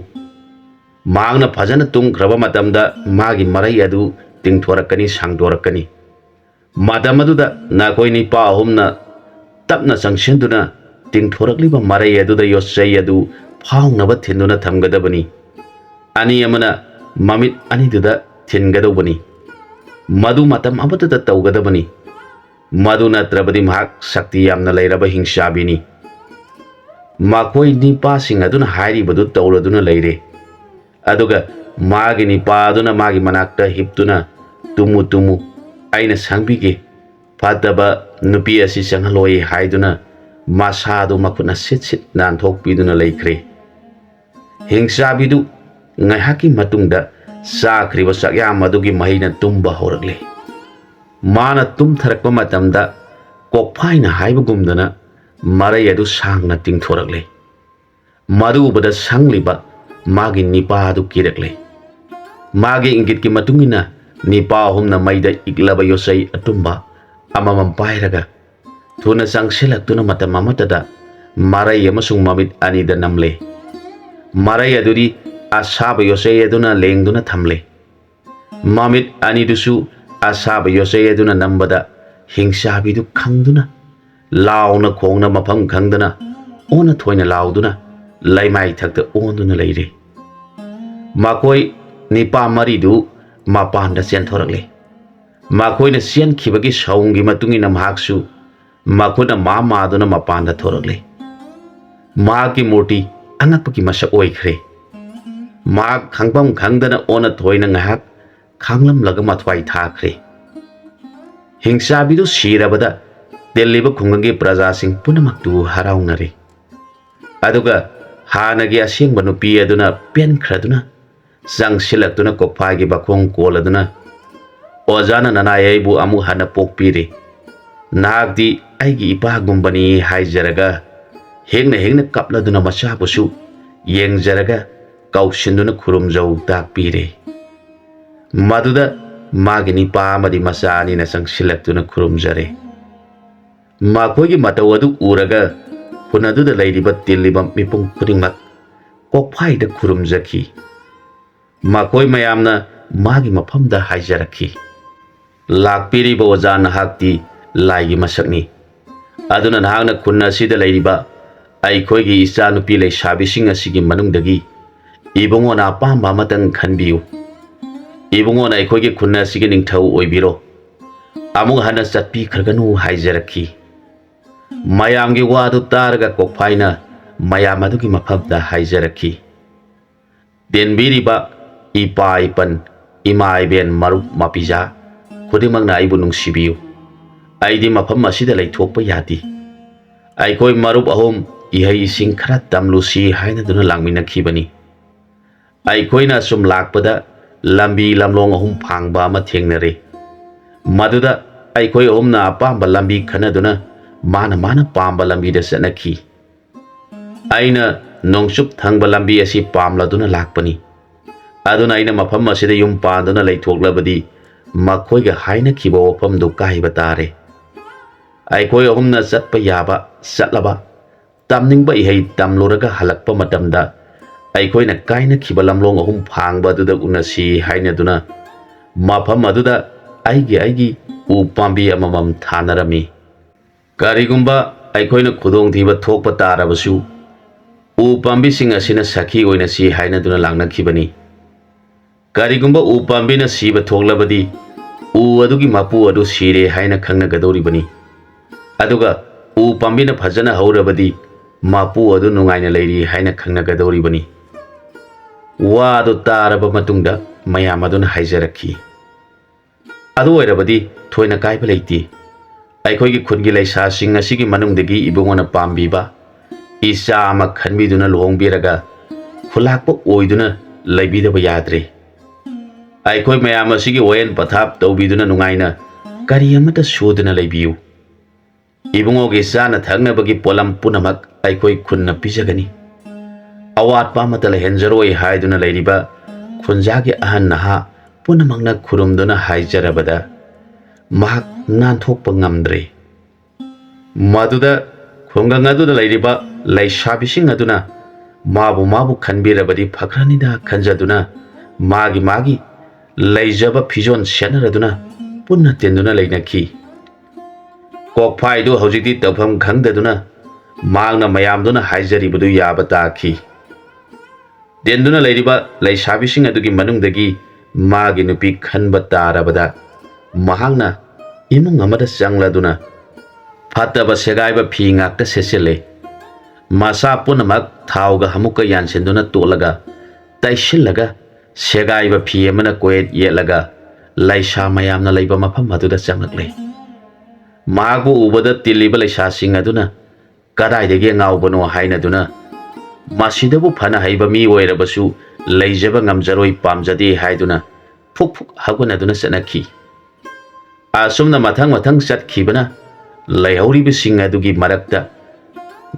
ꯃꯍꯥꯛꯅ ꯐꯖꯅ ꯇꯨꯝꯈ꯭ꯔꯕ ꯃꯇꯝꯗ ꯃꯥꯒꯤ ꯃꯔꯩ ꯑꯗꯨ ꯇꯤꯡꯊꯣꯔꯛꯀꯅꯤ, ꯁꯥꯡꯗꯣꯔꯛꯀꯅꯤ꯫ ꯃꯇꯝ ꯑꯗꯨꯗ ꯅꯈꯣꯏ ꯅꯤꯄꯥ ꯑꯍꯨꯝꯅ ꯇꯞꯅ ꯆꯪꯁꯤꯟꯗꯨꯅ ꯇꯤꯡꯊꯣꯔꯛꯂꯤꯕ ꯃꯔꯩ ꯑꯗꯨꯗ ꯌꯣꯠꯆꯩ ꯑꯗꯨ ꯐꯥꯎꯅꯕ ꯊꯤꯟꯗꯨꯅ ꯊꯝꯒꯗꯕꯅꯤ꯫ ꯑꯅꯤ ꯑꯃꯅ ꯃꯃꯤꯠ ꯑꯅꯤꯗꯨꯗ ꯊꯤꯟꯒꯗꯧꯕꯅꯤ꯫ ꯃꯗꯨ ꯃꯇꯝ ꯑꯃꯠꯇꯗ ꯇꯧꯒꯗꯕꯅꯤ꯫ ꯃꯗꯨ ꯅꯠꯇ꯭ꯔꯕꯗꯤ ꯃꯍꯥꯛ ꯁꯛꯇꯤ ꯌꯥꯝꯅ ꯂꯩꯔꯕ ꯍꯤꯡꯆꯥꯕꯤꯅꯤ꯫" ꯃꯈꯣꯏ ꯅꯤꯄꯥꯁꯤꯡ ꯑꯗꯨꯅ ꯍꯥꯏꯔꯤꯕꯗꯨ ꯇꯧꯔꯗꯨꯅ ꯂꯩꯔꯦ꯫ ꯑꯗꯨꯒ ꯃꯥꯒꯤ ꯅꯤꯄꯥ ꯑꯗꯨꯅ ꯃꯥꯒꯤ ꯃꯅꯥꯛꯇ ꯍꯤꯞꯇꯨꯅ, "ꯇꯨꯝꯃꯨ, ꯇꯨꯝꯃꯨ, ꯑꯩꯅ ꯁꯪꯕꯤꯒꯦ, ꯐꯠꯇꯕ ꯅꯨꯄꯤ ꯑꯁꯤ ꯆꯪꯍꯜꯂꯣꯏ" ꯍꯥꯏꯗꯨꯅ ꯃꯁꯥꯗꯨ ꯃꯈꯨꯠꯅ ꯁꯤꯠ ꯁꯤꯠ ꯅꯥꯟꯊꯣꯛꯄꯤꯗꯨꯅ ꯂꯩꯈ꯭ꯔꯦ꯫ ꯍꯤꯡꯆꯥꯕꯤꯗꯨ ꯉꯥꯏꯍꯥꯛꯀꯤ ꯃꯇꯨꯡꯗ ꯆꯥꯈ꯭ꯔꯤꯕ ꯆꯥꯛꯌꯥꯝ ꯑꯗꯨꯒꯤ ꯃꯍꯩꯅ ꯇꯨꯝꯕ ꯍꯧꯔꯛꯂꯦ꯫ ꯃꯥꯅ ꯇꯨꯝꯊꯔꯛꯄ ꯃꯇꯝꯗ ꯀꯣꯛꯐꯥꯏꯅ ꯍꯥꯏꯕꯒꯨꯝꯗꯅ ꯃꯔꯩ ꯑꯗꯨ ꯁꯥꯡꯅ ꯇꯤꯡꯊꯣꯔꯛꯂꯦ꯫ ꯃꯗꯨ ꯎꯕꯗ ꯁꯪꯂꯤꯕ ꯃꯥꯒꯤ ꯅꯤꯄꯥ ꯑꯗꯨ ꯀꯤꯔꯛꯂꯦ꯫ ꯃꯥꯒꯤ ꯏꯪꯒꯤꯠꯀꯤ ꯃꯇꯨꯡ ꯏꯟꯅ ꯅꯤꯄꯥ ꯑꯍꯨꯝꯅ ꯃꯩꯗ ꯏꯛꯂꯕ ꯌꯣꯠꯆꯩ ꯑꯇꯨꯝꯕ ꯑꯃꯃꯝ ꯄꯥꯏꯔꯒ ꯊꯨꯅ ꯆꯪꯁꯤꯜꯂꯛꯇꯨꯅ ꯃꯇꯝ ꯑꯃꯠꯇꯗ ꯃꯔꯩ ꯑꯃꯁꯨꯡ ꯃꯃꯤꯠ ꯑꯅꯤꯗ ꯅꯝꯂꯦ꯫ ꯃꯔꯩ ꯑꯗꯨꯗꯤ ꯑꯁꯥꯕ ꯌꯣꯠꯆꯩ ꯑꯗꯨꯅ ꯂꯦꯡꯗꯨꯅ ꯊꯝꯂꯦ꯫ ꯃꯃꯤꯠ ꯑꯅꯤꯗꯨꯁꯨ ꯑꯁꯥꯕ ꯌꯣꯠꯆꯩ ꯑꯗꯨꯅ ꯅꯝꯕꯗ ꯍꯤꯡꯆꯥꯕꯤꯗꯨ ꯈꯪꯗꯨꯅ, ꯂꯥꯎꯅ ꯈꯣꯡꯅ ꯃꯐꯝ ꯈꯪꯗꯅ, ꯑꯣꯟꯅ ꯊꯣꯏꯅ ꯂꯥꯎꯗꯨꯅ ꯂꯩꯃꯥꯏ ꯊꯛꯇ ꯑꯣꯟꯗꯨꯅ ꯂꯩꯔꯦ꯫ ꯃꯈꯣꯏ ꯅꯤꯄꯥ ꯃꯔꯤꯗꯨ ꯃꯄꯥꯟꯗ ꯆꯦꯟꯊꯣꯔꯛꯂꯦ꯫ ꯃꯈꯣꯏꯅ ꯆꯦꯟꯈꯤꯕꯒꯤ ꯁꯥꯎꯟꯒꯤ ꯃꯇꯨꯡ ꯏꯟꯅ ꯃꯍꯥꯛꯁꯨ ꯃꯈꯨꯠꯅ ꯃꯥ ꯃꯥꯗꯨꯅ ꯃꯄꯥꯟꯗ ꯊꯣꯔꯛꯂꯦ꯫ ꯃꯍꯥꯛꯀꯤ ꯃꯨꯔꯇꯤ ꯑꯉꯛꯄꯒꯤ ꯃꯁꯛ ꯑꯣꯏꯈ꯭ꯔꯦ꯫ ꯃꯍꯥꯛ ꯈꯪꯐꯝ ꯈꯪꯗꯅ ꯑꯣꯟꯅ ꯊꯣꯏꯅ ꯉꯥꯏꯍꯥꯛ ꯈꯥꯡꯂꯝꯂꯒ ꯃꯊ꯭ꯋꯥꯏ ꯊꯥꯈ꯭ꯔꯦ꯫ ꯍꯤꯡꯆꯥꯕꯤꯗꯨ ꯁꯤꯔꯕꯗ ꯇꯤꯜꯂꯤꯕ ꯈꯨꯡꯒꯪꯒꯤ ꯄ꯭ꯔꯖꯥꯁꯤꯡ ꯄꯨꯝꯅꯃꯛꯇꯨ ꯍꯔꯥꯎꯅꯔꯦ꯫ ꯑꯗꯨꯒ ꯍꯥꯟꯅꯒꯤ ꯑꯁꯦꯡꯕ ꯅꯨꯄꯤ ꯑꯗꯨꯅ ꯄꯦꯟꯈ꯭ꯔꯗꯨꯅ ꯆꯪꯁꯤꯜꯂꯛꯇꯨꯅ ꯀꯣꯛꯐꯥꯏꯒꯤ ꯃꯈꯣꯡ ꯀꯣꯜꯂꯗꯨꯅ, "ꯑꯣꯖꯥꯅ ꯅꯅꯥꯏ ꯑꯩꯕꯨ ꯑꯃꯨꯛ ꯍꯟꯅ ꯄꯣꯛꯄꯤꯔꯦ꯫ ꯅꯍꯥꯛꯇꯤ ꯑꯩꯒꯤ ꯏꯄꯥꯒꯨꯝꯕꯅꯤ" ꯍꯥꯏꯖꯔꯒ, ꯍꯦꯛꯅ ꯍꯦꯛꯅ ꯀꯞꯂꯗꯨꯅ ꯃꯆꯥꯕꯨꯁꯨ ꯌꯦꯡꯖꯔꯒ ꯀꯧꯁꯤꯟꯗꯨꯅ ꯈꯨꯔꯨꯝꯖꯧ ꯇꯥꯛꯄꯤꯔꯦ꯫ ꯃꯗꯨꯗ ꯃꯥꯒꯤ ꯅꯤꯄꯥ ꯑꯃꯗꯤ ꯃꯆꯥ ꯑꯅꯤꯅ ꯆꯪꯁꯤꯜꯂꯛꯇꯨꯅ ꯈꯨꯔꯨꯝꯖꯔꯦ꯫ ꯃꯈꯣꯏꯒꯤ ꯃꯇꯧ ꯑꯗꯨ ꯎꯔꯒ ꯈꯨꯟ ꯑꯗꯨꯗ ꯂꯩꯔꯤꯕ ꯇꯤꯜꯂꯤꯕ ꯃꯤꯄꯨꯝ ꯈꯨꯗꯤꯡꯃꯛ ꯀꯣꯛꯐꯥꯏꯗ ꯈꯨꯔꯨꯝꯖꯈꯤ꯫ ꯃꯈꯣꯏ ꯃꯌꯥꯝꯅ ꯃꯥꯒꯤ ꯃꯐꯝꯗ ꯍꯥꯏꯖꯔꯛꯈꯤ, "ꯂꯥꯛꯄꯤꯔꯤꯕ ꯑꯣꯖꯥ ꯅꯍꯥꯛꯇꯤ ꯂꯥꯏꯒꯤ ꯃꯁꯛꯅꯤ꯫ ꯑꯗꯨꯅ ꯅꯍꯥꯛꯅ ꯈꯨꯟ ꯑꯁꯤꯗ ꯂꯩꯔꯤꯕ ꯑꯩꯈꯣꯏꯒꯤ ꯏꯆꯥꯅꯨꯄꯤ ꯂꯩꯁꯥꯕꯤꯁꯤꯡ ꯑꯁꯤꯒꯤ ꯃꯅꯨꯡꯗꯒꯤ ꯏꯕꯨꯡꯉꯣꯅ ꯑꯄꯥꯝꯕ ꯑꯃꯇꯪ ꯈꯟꯕꯤꯌꯨ꯫ ꯏꯕꯨꯡꯉꯣꯅ ꯑꯩꯈꯣꯏꯒꯤ ꯈꯨꯟ ꯑꯁꯤꯒꯤ ꯅꯤꯡꯊꯧ ꯑꯣꯏꯕꯤꯔꯣ꯫ ꯑꯃꯨꯛ ꯍꯟꯅ ꯆꯠꯄꯤꯈ꯭ꯔꯒꯅꯨ" ꯍꯥꯏꯖꯔꯛꯈꯤ꯫ ꯃꯌꯥꯝꯒꯤ ꯋꯥꯗꯨ ꯇꯥꯔꯒ ꯀꯣꯛꯐꯥꯏꯅ ꯃꯌꯥꯝ ꯑꯗꯨꯒꯤ ꯃꯐꯝꯗ ꯍꯥꯏꯖꯔꯛꯈꯤ, "ꯇꯦꯟꯕꯤꯔꯤꯕ ꯏꯄꯥ ꯏꯄꯟ, ꯏꯃꯥ ꯏꯕꯦꯟ, ꯃꯔꯨꯞ ꯃꯄꯤꯖꯥ ꯈꯨꯗꯤꯡꯃꯛꯅ ꯑꯩꯕꯨ ꯅꯨꯡꯁꯤꯕꯤꯌꯨ꯫ ꯑꯩꯗꯤ ꯃꯐꯝ ꯑꯁꯤꯗ ꯂꯩꯊꯣꯛꯄ ꯌꯥꯗꯦ꯫ ꯑꯩꯈꯣꯏ ꯃꯔꯨꯞ ꯑꯍꯨꯝ ꯏꯍꯩ ꯏꯁꯤꯡ ꯈꯔ ꯇꯝꯂꯨꯁꯤ" ꯍꯥꯏꯅꯗꯨꯅ ꯂꯥꯛꯃꯤꯟꯅꯈꯤꯕꯅꯤ꯫ ꯑꯩꯈꯣꯏꯅ ꯑꯁꯨꯝ ꯂꯥꯛꯄꯗ ꯂꯝꯕꯤ ꯂꯝꯂꯣꯡ ꯑꯍꯨꯝ ꯐꯥꯡꯕ ꯑꯃ ꯊꯦꯡꯅꯔꯦ꯫ ꯃꯗꯨꯗ ꯑꯩꯈꯣꯏ ꯑꯍꯨꯝꯅ ꯑꯄꯥꯝꯕ ꯂꯝꯕꯤ ꯈꯟꯅꯗꯨꯅ ꯃꯥꯅ ꯃꯥꯅ ꯄꯥꯝꯕ ꯂꯝꯕꯤꯗ ꯆꯠꯅꯈꯤ꯫ ꯑꯩꯅ ꯅꯣꯡꯆꯨꯞ ꯊꯪꯕ ꯂꯝꯕꯤ ꯑꯁꯤ ꯄꯥꯝꯂꯗꯨꯅ ꯂꯥꯛꯄꯅꯤ꯫ ꯑꯗꯨꯅ ꯑꯩꯅ ꯃꯐꯝ ꯑꯁꯤꯗ ꯌꯨꯝ ꯄꯥꯟꯗꯨꯅ ꯂꯩꯊꯣꯛꯂꯕꯗꯤ ꯃꯈꯣꯏꯒ ꯍꯥꯏꯅꯈꯤꯕ ꯋꯥꯐꯝꯗꯨ ꯀꯥꯏꯕ ꯇꯥꯔꯦ꯫ ꯑꯩꯈꯣꯏ ꯑꯍꯨꯝꯅ ꯆꯠꯄ ꯌꯥꯕ ꯆꯠꯂꯕ, ꯇꯝꯅꯤꯡꯕ ꯏꯍꯩ ꯇꯝꯂꯨꯔꯒ ꯍꯜꯂꯛꯄ ꯃꯇꯝꯗ ꯑꯩꯈꯣꯏꯅ ꯀꯥꯏꯅꯈꯤꯕ ꯂꯝꯂꯣꯡ ꯑꯍꯨꯝ ꯐꯥꯡꯕ ꯑꯗꯨꯗ ꯎꯅꯁꯤ ꯍꯥꯏꯅꯗꯨꯅ ꯃꯐꯝ ꯑꯗꯨꯗ ꯑꯩꯒꯤ ꯑꯩꯒꯤ ꯎ ꯄꯥꯝꯕꯤ ꯑꯃꯃꯝ ꯊꯥꯅꯔꯝꯃꯤ꯫ ꯀꯔꯤꯒꯨꯝꯕ ꯑꯩꯈꯣꯏꯅ ꯈꯨꯗꯣꯡꯊꯤꯕ ꯊꯣꯛꯄ ꯇꯥꯔꯕꯁꯨ ꯎ ꯄꯥꯝꯕꯤꯁꯤꯡ ꯑꯁꯤꯅ ꯁꯈꯤ ꯑꯣꯏꯅꯁꯤ ꯍꯥꯏꯅꯗꯨꯅ ꯂꯥꯛꯅꯈꯤꯕꯅꯤ꯫ ꯀꯔꯤꯒꯨꯝꯕ ꯎ ꯄꯥꯝꯕꯤꯅ ꯁꯤꯕ ꯊꯣꯛꯂꯕꯗꯤ ꯎ ꯑꯗꯨꯒꯤ ꯃꯄꯨ ꯑꯗꯨ ꯁꯤꯔꯦ ꯍꯥꯏꯅ ꯈꯪꯅꯒꯗꯧꯔꯤꯕꯅꯤ꯫ ꯑꯗꯨꯒ ꯎ ꯄꯥꯝꯕꯤꯅ ꯐꯖꯅ ꯍꯧꯔꯕꯗꯤ ꯃꯄꯨ ꯑꯗꯨ ꯅꯨꯡꯉꯥꯏꯅ ꯂꯩꯔꯤ ꯍꯥꯏꯅ ꯈꯪꯅꯒꯗꯧꯔꯤꯕꯅꯤ꯫ ꯋꯥ ꯑꯗꯨ ꯇꯥꯔꯕ ꯃꯇꯨꯡꯗ ꯃꯌꯥꯝ ꯑꯗꯨꯅ ꯍꯥꯏꯖꯔꯛꯈꯤ, ꯑꯗꯨ ꯑꯣꯏꯔꯕꯗꯤ ꯊꯣꯏꯅ ꯀꯥꯏꯕ ꯂꯩꯇꯦ꯫ ꯑꯩꯈꯣꯏꯒꯤ ꯈꯨꯟꯒꯤ ꯂꯩꯁꯥꯁꯤꯡ ꯑꯁꯤꯒꯤ ꯃꯅꯨꯡꯗꯒꯤ ꯏꯕꯨꯡꯉꯣꯅ ꯄꯥꯝꯕꯤꯕ ꯏꯆꯥ ꯑꯃ ꯈꯟꯕꯤꯗꯨꯅ ꯂꯨꯍꯣꯡꯕꯤꯔꯒ ꯈꯨꯂꯥꯛꯄ ꯑꯣꯏꯗꯨꯅ ꯂꯩꯕꯤꯗꯕ ꯌꯥꯗ꯭ꯔꯦ꯫ ꯑꯩꯈꯣꯏ ꯃꯌꯥꯝ ꯑꯁꯤꯒꯤ ꯋꯥꯌꯦꯟ ꯄꯊꯥꯞ ꯇꯧꯕꯤꯗꯨꯅ ꯅꯨꯡꯉꯥꯏꯅ ꯀꯔꯤ ꯑꯃꯠꯇ ꯁꯨꯗꯅ ꯂꯩꯕꯤꯌꯨ꯫ ꯏꯕꯨꯡꯉꯣꯒꯤ ꯆꯥꯅ ꯊꯛꯅꯕꯒꯤ ꯄꯣꯠꯂꯝ ꯄꯨꯝꯅꯃꯛ ꯑꯩꯈꯣꯏ ꯈꯨꯟꯅ ꯄꯤꯖꯒꯅꯤ꯫ ꯑꯋꯥꯠꯄ ꯑꯃꯠꯇ ꯂꯩꯍꯟꯖꯔꯣꯏ ꯍꯥꯏꯗꯨꯅ ꯂꯩꯔꯤꯕ ꯈꯨꯟꯖꯥꯒꯤ ꯑꯍꯟ ꯅꯍꯥ ꯄꯨꯝꯅꯃꯛꯅ ꯈꯨꯔꯨꯝꯗꯨꯅ ꯍꯥꯏꯖꯔꯕꯗ ꯃꯍꯥꯛ ꯅꯥꯟꯊꯣꯛꯄ ꯉꯝꯗ꯭ꯔꯦ꯫ ꯃꯗꯨꯗ ꯈꯨꯡꯒꯪ ꯑꯗꯨꯗ ꯂꯩꯔꯤꯕ ꯂꯩꯁꯥꯕꯤꯁꯤꯡ ꯑꯗꯨꯅ ꯃꯥꯕꯨ ꯃꯥꯕꯨ ꯈꯟꯕꯤꯔꯕꯗꯤ ꯐꯈ꯭ꯔꯅꯤꯗ ꯈꯟꯖꯗꯨꯅ ꯃꯥꯒꯤ ꯃꯥꯒꯤ ꯂꯩꯖꯕ ꯐꯤꯖꯣꯜ ꯁꯦꯠꯅꯔꯗꯨꯅ ꯄꯨꯟꯅ ꯇꯤꯟꯗꯨꯅ ꯂꯩꯅꯈꯤ꯫ ꯀꯣꯛꯐꯥꯏꯗꯨ ꯍꯧꯖꯤꯛꯇꯤ ꯇꯧꯐꯝ ꯈꯪꯗꯗꯨꯅ ꯃꯍꯥꯛꯅ ꯃꯌꯥꯝꯗꯨꯅ ꯍꯥꯏꯖꯔꯤꯕꯗꯨ ꯌꯥꯕ ꯇꯥꯈꯤ꯫ ꯇꯤꯟꯗꯨꯅ ꯂꯩꯔꯤꯕ ꯂꯩꯁꯥꯕꯤꯁꯤꯡ ꯑꯗꯨꯒꯤ ꯃꯅꯨꯡꯗꯒꯤ ꯃꯥꯒꯤ ꯅꯨꯄꯤ ꯈꯟꯕ ꯇꯥꯔꯕꯗ ꯃꯍꯥꯛꯅ ꯏꯃꯨꯡ ꯑꯃꯗ ꯆꯪꯂꯗꯨꯅ ꯐꯠꯇꯕ ꯁꯦꯒꯥꯏꯕ ꯐꯤ ꯉꯥꯛꯇ ꯁꯦꯠꯆꯤꯜꯂꯦ꯫ ꯃꯁꯥ ꯄꯨꯝꯅꯃꯛ ꯊꯥꯎꯒ ꯑꯃꯨꯛꯀ ꯌꯥꯟꯁꯤꯟꯗꯨꯅ ꯇꯣꯠꯂꯒ ꯇꯩꯁꯤꯜꯂꯒ ꯁꯦꯒꯥꯏꯕ ꯐꯤ ꯑꯃꯅ ꯀꯣꯌꯦꯠ ꯌꯦꯠꯂꯒ ꯂꯩꯁꯥ ꯃꯌꯥꯝꯅ ꯂꯩꯕ ꯃꯐꯝ ꯑꯗꯨꯗ ꯆꯪꯂꯛꯂꯦ꯫ ꯃꯍꯥꯛꯄꯨ ꯎꯕꯗ ꯇꯤꯜꯂꯤꯕ ꯂꯩꯁꯥꯁꯤꯡ ꯑꯗꯨꯅ ꯀꯗꯥꯏꯗꯒꯤ ꯑꯉꯥꯎꯕꯅꯣ ꯍꯥꯏꯅꯗꯨꯅ ꯃꯁꯤꯗꯕꯨ ꯐꯅ ꯍꯩꯕ ꯃꯤ ꯑꯣꯏꯔꯕꯁꯨ ꯂꯩꯖꯕ ꯉꯝꯖꯔꯣꯏ ꯄꯥꯝꯖꯗꯦ ꯍꯥꯏꯗꯨꯅ ꯐꯨꯛ ꯐꯨꯛ ꯍꯧꯒꯠꯅꯗꯨꯅ ꯆꯠꯅꯈꯤ꯫ ꯑꯁꯨꯝꯅ ꯃꯊꯪ ꯃꯊꯪ ꯆꯠꯈꯤꯕꯅ ꯂꯩꯍꯧꯔꯤꯕꯁꯤꯡ ꯑꯗꯨꯒꯤ ꯃꯔꯛꯇ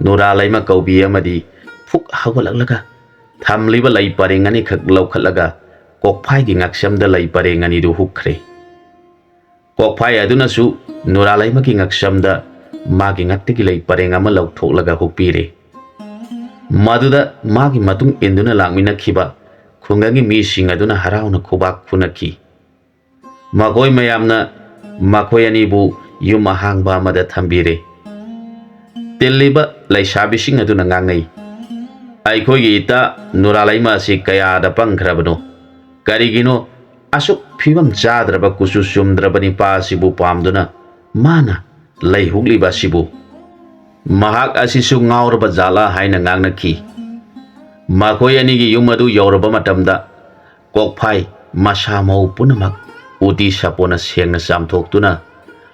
ꯅꯨꯔꯥꯂꯩꯃ ꯀꯧꯕꯤ ꯑꯃꯗꯤ ꯐꯨꯛ ꯍꯧꯒꯠꯂꯛꯂꯒ ꯊꯝꯂꯤꯕ ꯂꯩ ꯄꯔꯦꯡ ꯑꯅꯤꯈꯛ ꯂꯧꯈꯠꯂꯒ ꯀꯣꯛꯐꯥꯏꯒꯤ ꯉꯛꯁꯝꯗ ꯂꯩ ꯄꯔꯦꯡ ꯑꯅꯤꯗꯨ ꯍꯨꯛꯈ꯭ꯔꯦ꯫ ꯀꯣꯛꯐꯥꯏ ꯑꯗꯨꯅꯁꯨ ꯅꯨꯔꯥꯂꯩꯃꯒꯤ ꯉꯛꯁꯝꯗ ꯃꯥꯒꯤ ꯉꯛꯇꯒꯤ ꯂꯩ ꯄꯔꯦꯡ ꯑꯃ ꯂꯧꯊꯣꯛꯂꯒ ꯍꯨꯛꯄꯤꯔꯦ꯫ ꯃꯗꯨꯗ ꯃꯥꯒꯤ ꯃꯇꯨꯡ ꯏꯟꯗꯨꯅ ꯂꯥꯛꯃꯤꯟꯅꯈꯤꯕ ꯈꯨꯡꯒꯪꯒꯤ ꯃꯤꯁꯤꯡ ꯑꯗꯨꯅ ꯍꯔꯥꯎꯅ ꯈꯨꯕꯥꯛ ꯈꯨꯅꯈꯤ꯫ ꯃꯈꯣꯏ ꯃꯌꯥꯝꯅ ꯃꯈꯣꯏ ꯑꯅꯤꯕꯨ ꯌꯨꯝ ꯑꯍꯥꯡꯕ ꯑꯃꯗ ꯊꯝꯕꯤꯔꯦ꯫ ꯇꯤꯜꯂꯤꯕ ꯂꯩꯁꯥꯕꯤꯁꯤꯡ ꯑꯗꯨꯅ ꯉꯥꯡꯅꯩ, "ꯑꯩꯈꯣꯏꯒꯤ ꯏꯇꯥ ꯅꯨꯔꯥꯂꯩꯃ ꯑꯁꯤ ꯀꯌꯥꯗ ꯄꯪꯈ꯭ꯔꯕꯅꯣ? ꯀꯔꯤꯒꯤꯅꯣ ꯑꯁꯨꯛ ꯐꯤꯕꯝ ꯆꯥꯗ꯭ꯔꯕ, ꯀꯨꯆꯨ ꯆꯨꯝꯗ꯭ꯔꯕ ꯅꯤꯄꯥ ꯑꯁꯤꯕꯨ ꯄꯥꯝꯗꯨꯅ ꯃꯥꯅ ꯂꯩ ꯍꯨꯛꯂꯤꯕ ꯑꯁꯤꯕꯨ?" ꯃꯍꯥꯛ ꯑꯁꯤꯁꯨ ꯉꯥꯎꯔꯕ ꯖꯥꯠꯂꯥ ꯍꯥꯏꯅ ꯉꯥꯡꯅꯈꯤ꯫ ꯃꯈꯣꯏ ꯑꯅꯤꯒꯤ ꯌꯨꯝ ꯑꯗꯨ ꯌꯧꯔꯕ ꯃꯇꯝꯗ ꯀꯣꯛꯐꯥꯏ ꯃꯁꯥ ꯃꯎ ꯄꯨꯝꯅꯃꯛ ꯎꯇꯤ ꯁꯥꯄꯣꯟꯅ ꯁꯦꯡꯅ ꯆꯥꯝꯊꯣꯛꯇꯨꯅ